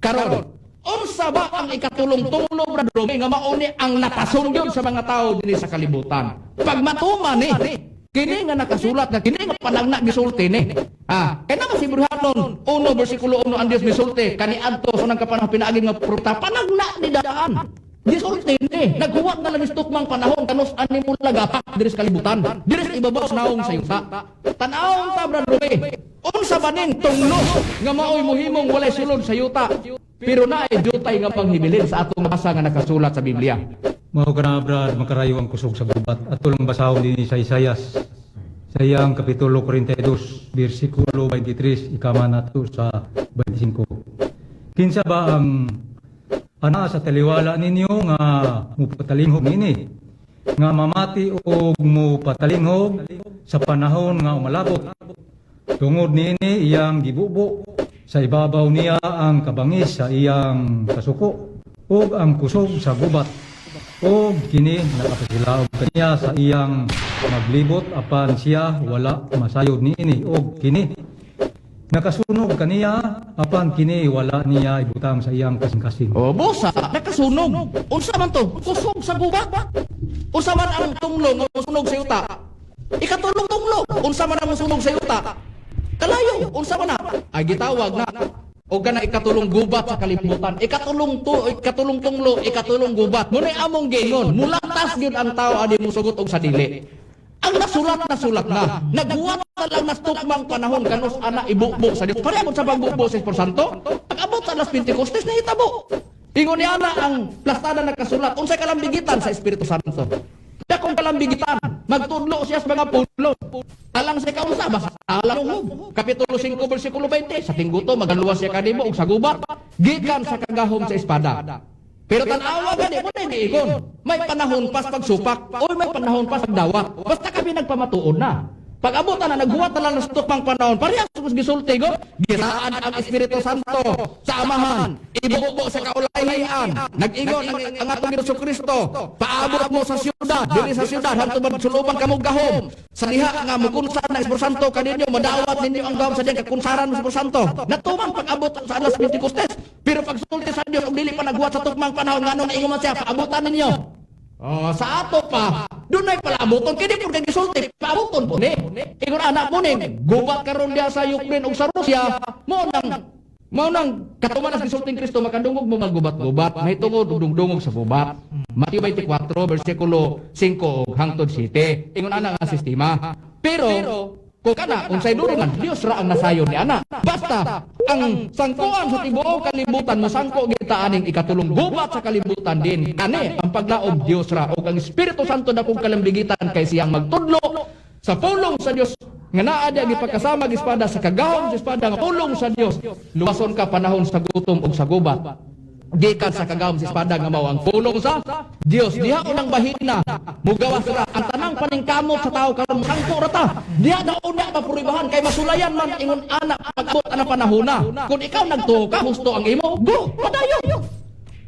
S2: Karon, unsa ba ang ikatulong tunglo, Brad Romy, nga mauni ang latason gyud sa mga tao dinhi sa kalibutan? Pag matuman ni kini nga nakasulat, nga kini nga panagna gisulti ni. Ah, kay naman si Bruhanon 1 bersikulo 1, ang Dios misulti kaniadto sa unang kapanahon pinaagi nga propeta, panagna ni daan. Gisulti ni, naghuwat na lang tukmang panahon kanus ani mo lagapak diri sa kalibutan, diri sa ibabaw sa naong sa yuta. Tan-awon ta, Brad Romy. Unsa ba ning tunglo nga maoy muhimong walay sulod sa yuta? Pero naay jutay nga panghibilin sa atong nabasa nga nakasulat sa Biblia.
S5: Mao kana, Brad Makarayo, ang kusog sa gubat. Ato lang basahon dinhi sa Isayas. Sa iyang kapitulo 42, bersikulo 23, ikama nato sa 25. Kinsa ba ang ana sa taliwala ninyo nga mupatalinghog niini? Nga mamati og mupatalinghog sa panahon nga umalabot. Tungod niini iyang gibubo sa ibabaw niya ang kabangis sa iyang kasuko ug ang kusog sa gubat. Ug kini nakapasilaob kaniya sa iyang maglibot, apan siya wala masayod niini, ug kini nakasunog kaniya, apan kini wala niya ibutang sa iyang kasing-kasing.
S2: O, busa, nakasunog. Unsa man to? Kusog sa gubat. Unsa man ang tunglo nga musunog sa yuta? Ikatulong tunglo. Unsa man ang musunog sa yuta? Kalayo. Unsa man na? Ay gitawag na o kana ikatulong gubat sa kalibutan. Ikatulong to, ikatulong tunglo, ikatulong gubat. Muna among giingon, mulatas gyud ang tao ani musugot og sa dili. Ang nasulat, nasulat na. Naghuwat na lang na tukmang panahon kanus ana ibubo sa Dios. Pareho sa pagbubo sa Espiritu Santo. Pag-abot sa alas Pentecostes, nahitabo. Ingon ni ana ang plastada nakasulat unsay kalambigitan sa Espiritu Santo. Dakong kalambigitan, magtudlo siya sa mga pulo. Alang sa kaunsa basta alang lungog. Kapitulo 5 bersikulo 20, sa tingguto magaluwas siya kanimo og sa gubat gikan sa kagahom sa espada. Pero tan-awa gani mo na giingon. May panahon pas pagsupak o may panahon pas pagdawat. Basta kami nagpamatuod na. Pag abutan na, naghuwat na lang ng tukmang panahon, parehas sa gisulti go, gisaan ang Espiritu Santo sa Amahan, ibubo sa kaulahian, nag-ingon ang atong Ginoong Kristo, paabot mo sa siyudad, diri sa siyudad, hangtod magsulubang kamo gahom. Sa diha nga mukunsan na Espiritu Santo kaninyo, madawat ninyo ang gahom sa diha kakunsaran mo Espiritu Santo. Natuman pag-abot sa alas Pentecostes, pero pagsulti sa Dios og dili pa naghuwat sa tukmang panahon, ngano naingon man siya, paabutan ninyo. Oh, sa ato pa, dunay palaabuton kini pud kay gisulti, paabuton po ni. Ingon anak mo ni, gubat karon diha sa Ukraine ug sa Russia, mao nang katuman ang gisulting Kristo, makadungog mo maggubat-gubat, mahitungod og dungdungog sa gubat. Mateo 24 bersikulo 5 ug hangtod 7. Ingon ana nga sistema. Pero kung kana unsay duringan, Dios ra ang nasayon ni ana. Basta ang sangkoan sa tibuok kalibutan, mosangko kita aning ikatulong gubat sa kalibutan din. Kani ang paglaom, Dios ra ug ang Espiritu Santo, dakong kalambigitan kay siyang magtudlo sa pulong sa Dios nga naa diya gipakasama gi espada, sa kagahom sa espada nga pulong sa Dios. Luwason ka panahon sa gutom ug sa gubat gikan sa kagahom sa espada nga mao ang pulong sa Dios. Diha unang bahina mugawas ra ang tanang paningkamot sa tao karon, sangko ra ta diha na una mapuribahan kay masulayan man ingon ana pag-abot ana panahona. Kung ikaw nagtuo ka, husto ang imo, go, padayon.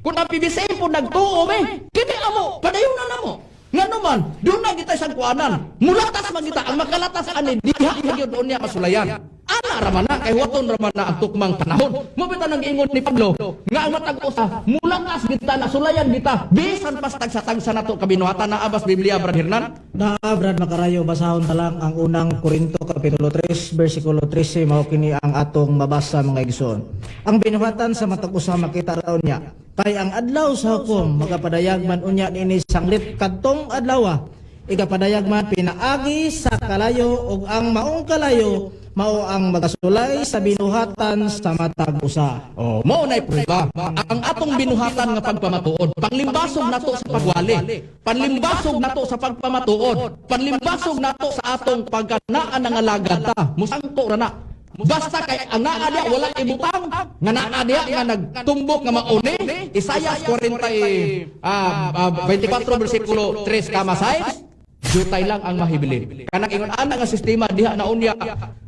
S2: Kung ang PBCM po nagtuo me kini amo, padayon na namo. Ngano man doon na kita sa kuanan, mulatas man kita, ang makalatas ani diha gyud unya masulayan. Ana ra man na kay huwaton ra man na ang tukmang panahon. Mao bitaw nang giingon ni Pablo nga ang matag usa mulakas kita na sulayan kita bisan pas tagsa-tagsa nato kabinuhatan. Naa bas Biblia, Brad Hernan?
S4: Naa, Brad Makarayo, basahon ta lang ang Unang Korinto kapitulo 3 bersikulo 13. Mao kini ang atong mabasa, mga igsoon. Ang binuhatan sa matag usa makita ra unya, kay ang adlaw sa hukom magapadayag man unya niini sanglit kadtong adlaw, igapadayag man pinaagi sa kalayo, ug ang maong kalayo mao ang magasulay sa binuhatan sa matag usa.
S2: Oh, mao nay prueba. Ang atong binuhatan nga pagpamatuod, panglimbasog nato sa pagwali, panlimbasog nato sa pagpamatuod, panlimbasog nato sa atong pagkanaan nga alagad ta. Musangko ra na. Basta kay ang naa diya wala ibutang, nga naa diya nga nagtumbok nga mauni, Isaiah 40 24 bersikulo 3 kama 6, jutay lang ang mahibilin. Kanang ingon ana nga sistema diha na unya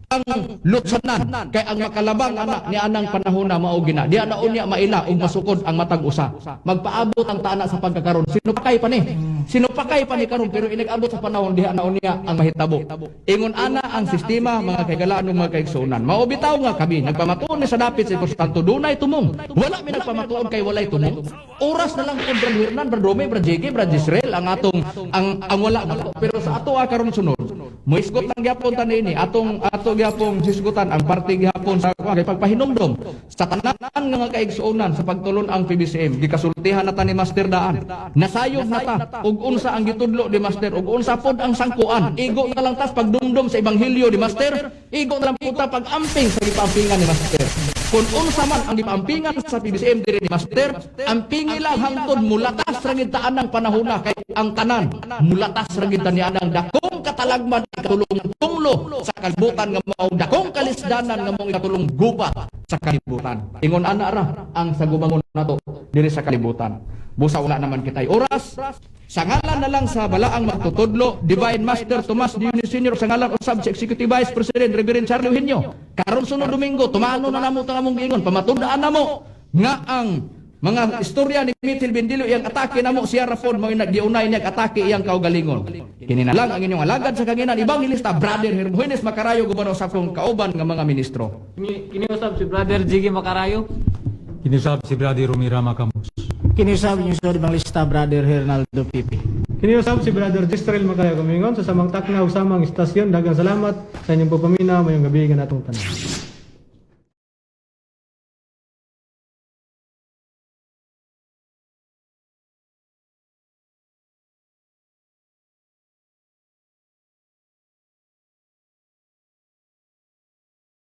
S2: ang lutsanan kay ang makalabang ana ni anang panahon na mao gina. Diha na unya maila ug masukod ang matag usa. Magpaabot ang taana sa pagkakaron. Sinupakay pa ni. Sinupakay pa ni karon, pero inag-abot sa panahon diha na unya ang mahitabo. Ingon ana ang sistema, mga kaigalaan ug mga kaigsuonan. Mao bitaw nga kami nagpamatuon ni sa dapit sa Espiritu, dunay tumong. Wala mi nagpamatuon kay walay tumong. Oras na lang kung Brad Hernan, Brad Rome, Brad JK, Brad Israel ang atong ang wala nato. Pero sa ato karon sunod, moisgot lang gyapon ta niini atong ato gyapon hisgutan ang parte gyapon sa kay pagpahinumdom sa tanan nga mga kaigsuonan sa pagtulon ang PBCM. Gikasultihan na ta ni Master daan. Nasayod na ta ug unsa ang gitudlo ni Master ug unsa pod ang sangkuan. Igo na lang tas pagdumdum sa ebanghelyo ni Master, igo na lang pud ta pag-amping sa gipaampingan ni Master. Kung unsa man ang gipaampingan sa PBCM diri ni Master, ampingi lang hangtod mulatas ra gid taan ang panahona, kay ang tanan mulatas ra gid ni anang dakong katalagman, ikatulong tunglo sa kalibutan nga mao dakong kalisdanan nga mao ikatulong gubat sa kalibutan. Ingon ana ra ang sagubangon nato diri sa kalibutan. Busa wala naman kitay oras. Sa ngalan na lang sa balaang magtutudlo, Divine Master Tomas Dionisio Sr., sa ngalan usab sa Executive Vice President Reverend Charlie Eugenio. Karon sunod Domingo, tumano na namo tang among giingon, pamatud-an namo nga ang mga istorya ni Mithil Bendillo, iyang atake namo siya ra pod mao nagdiunay niya atake iyang kaugalingon. Kini na lang ang inyong alagad sa kanginan, Evangelista Brother Hermogenes Macarayo, gubano sa akong kauban nga mga ministro.
S3: Kini usab si Brother Jiggy Macarayo.
S5: Kinusab si Brother Rumi Rama Camus.
S4: Kini usab inyong sugod Evangelista Brother Hernaldo Pipi.
S6: Kiniusab si Brother Jistrel Makaya Kumingon sa samang takna ug samang istasyon. Daghang salamat sa inyong pagpaminaw. Maayong gabii kanatong tanan.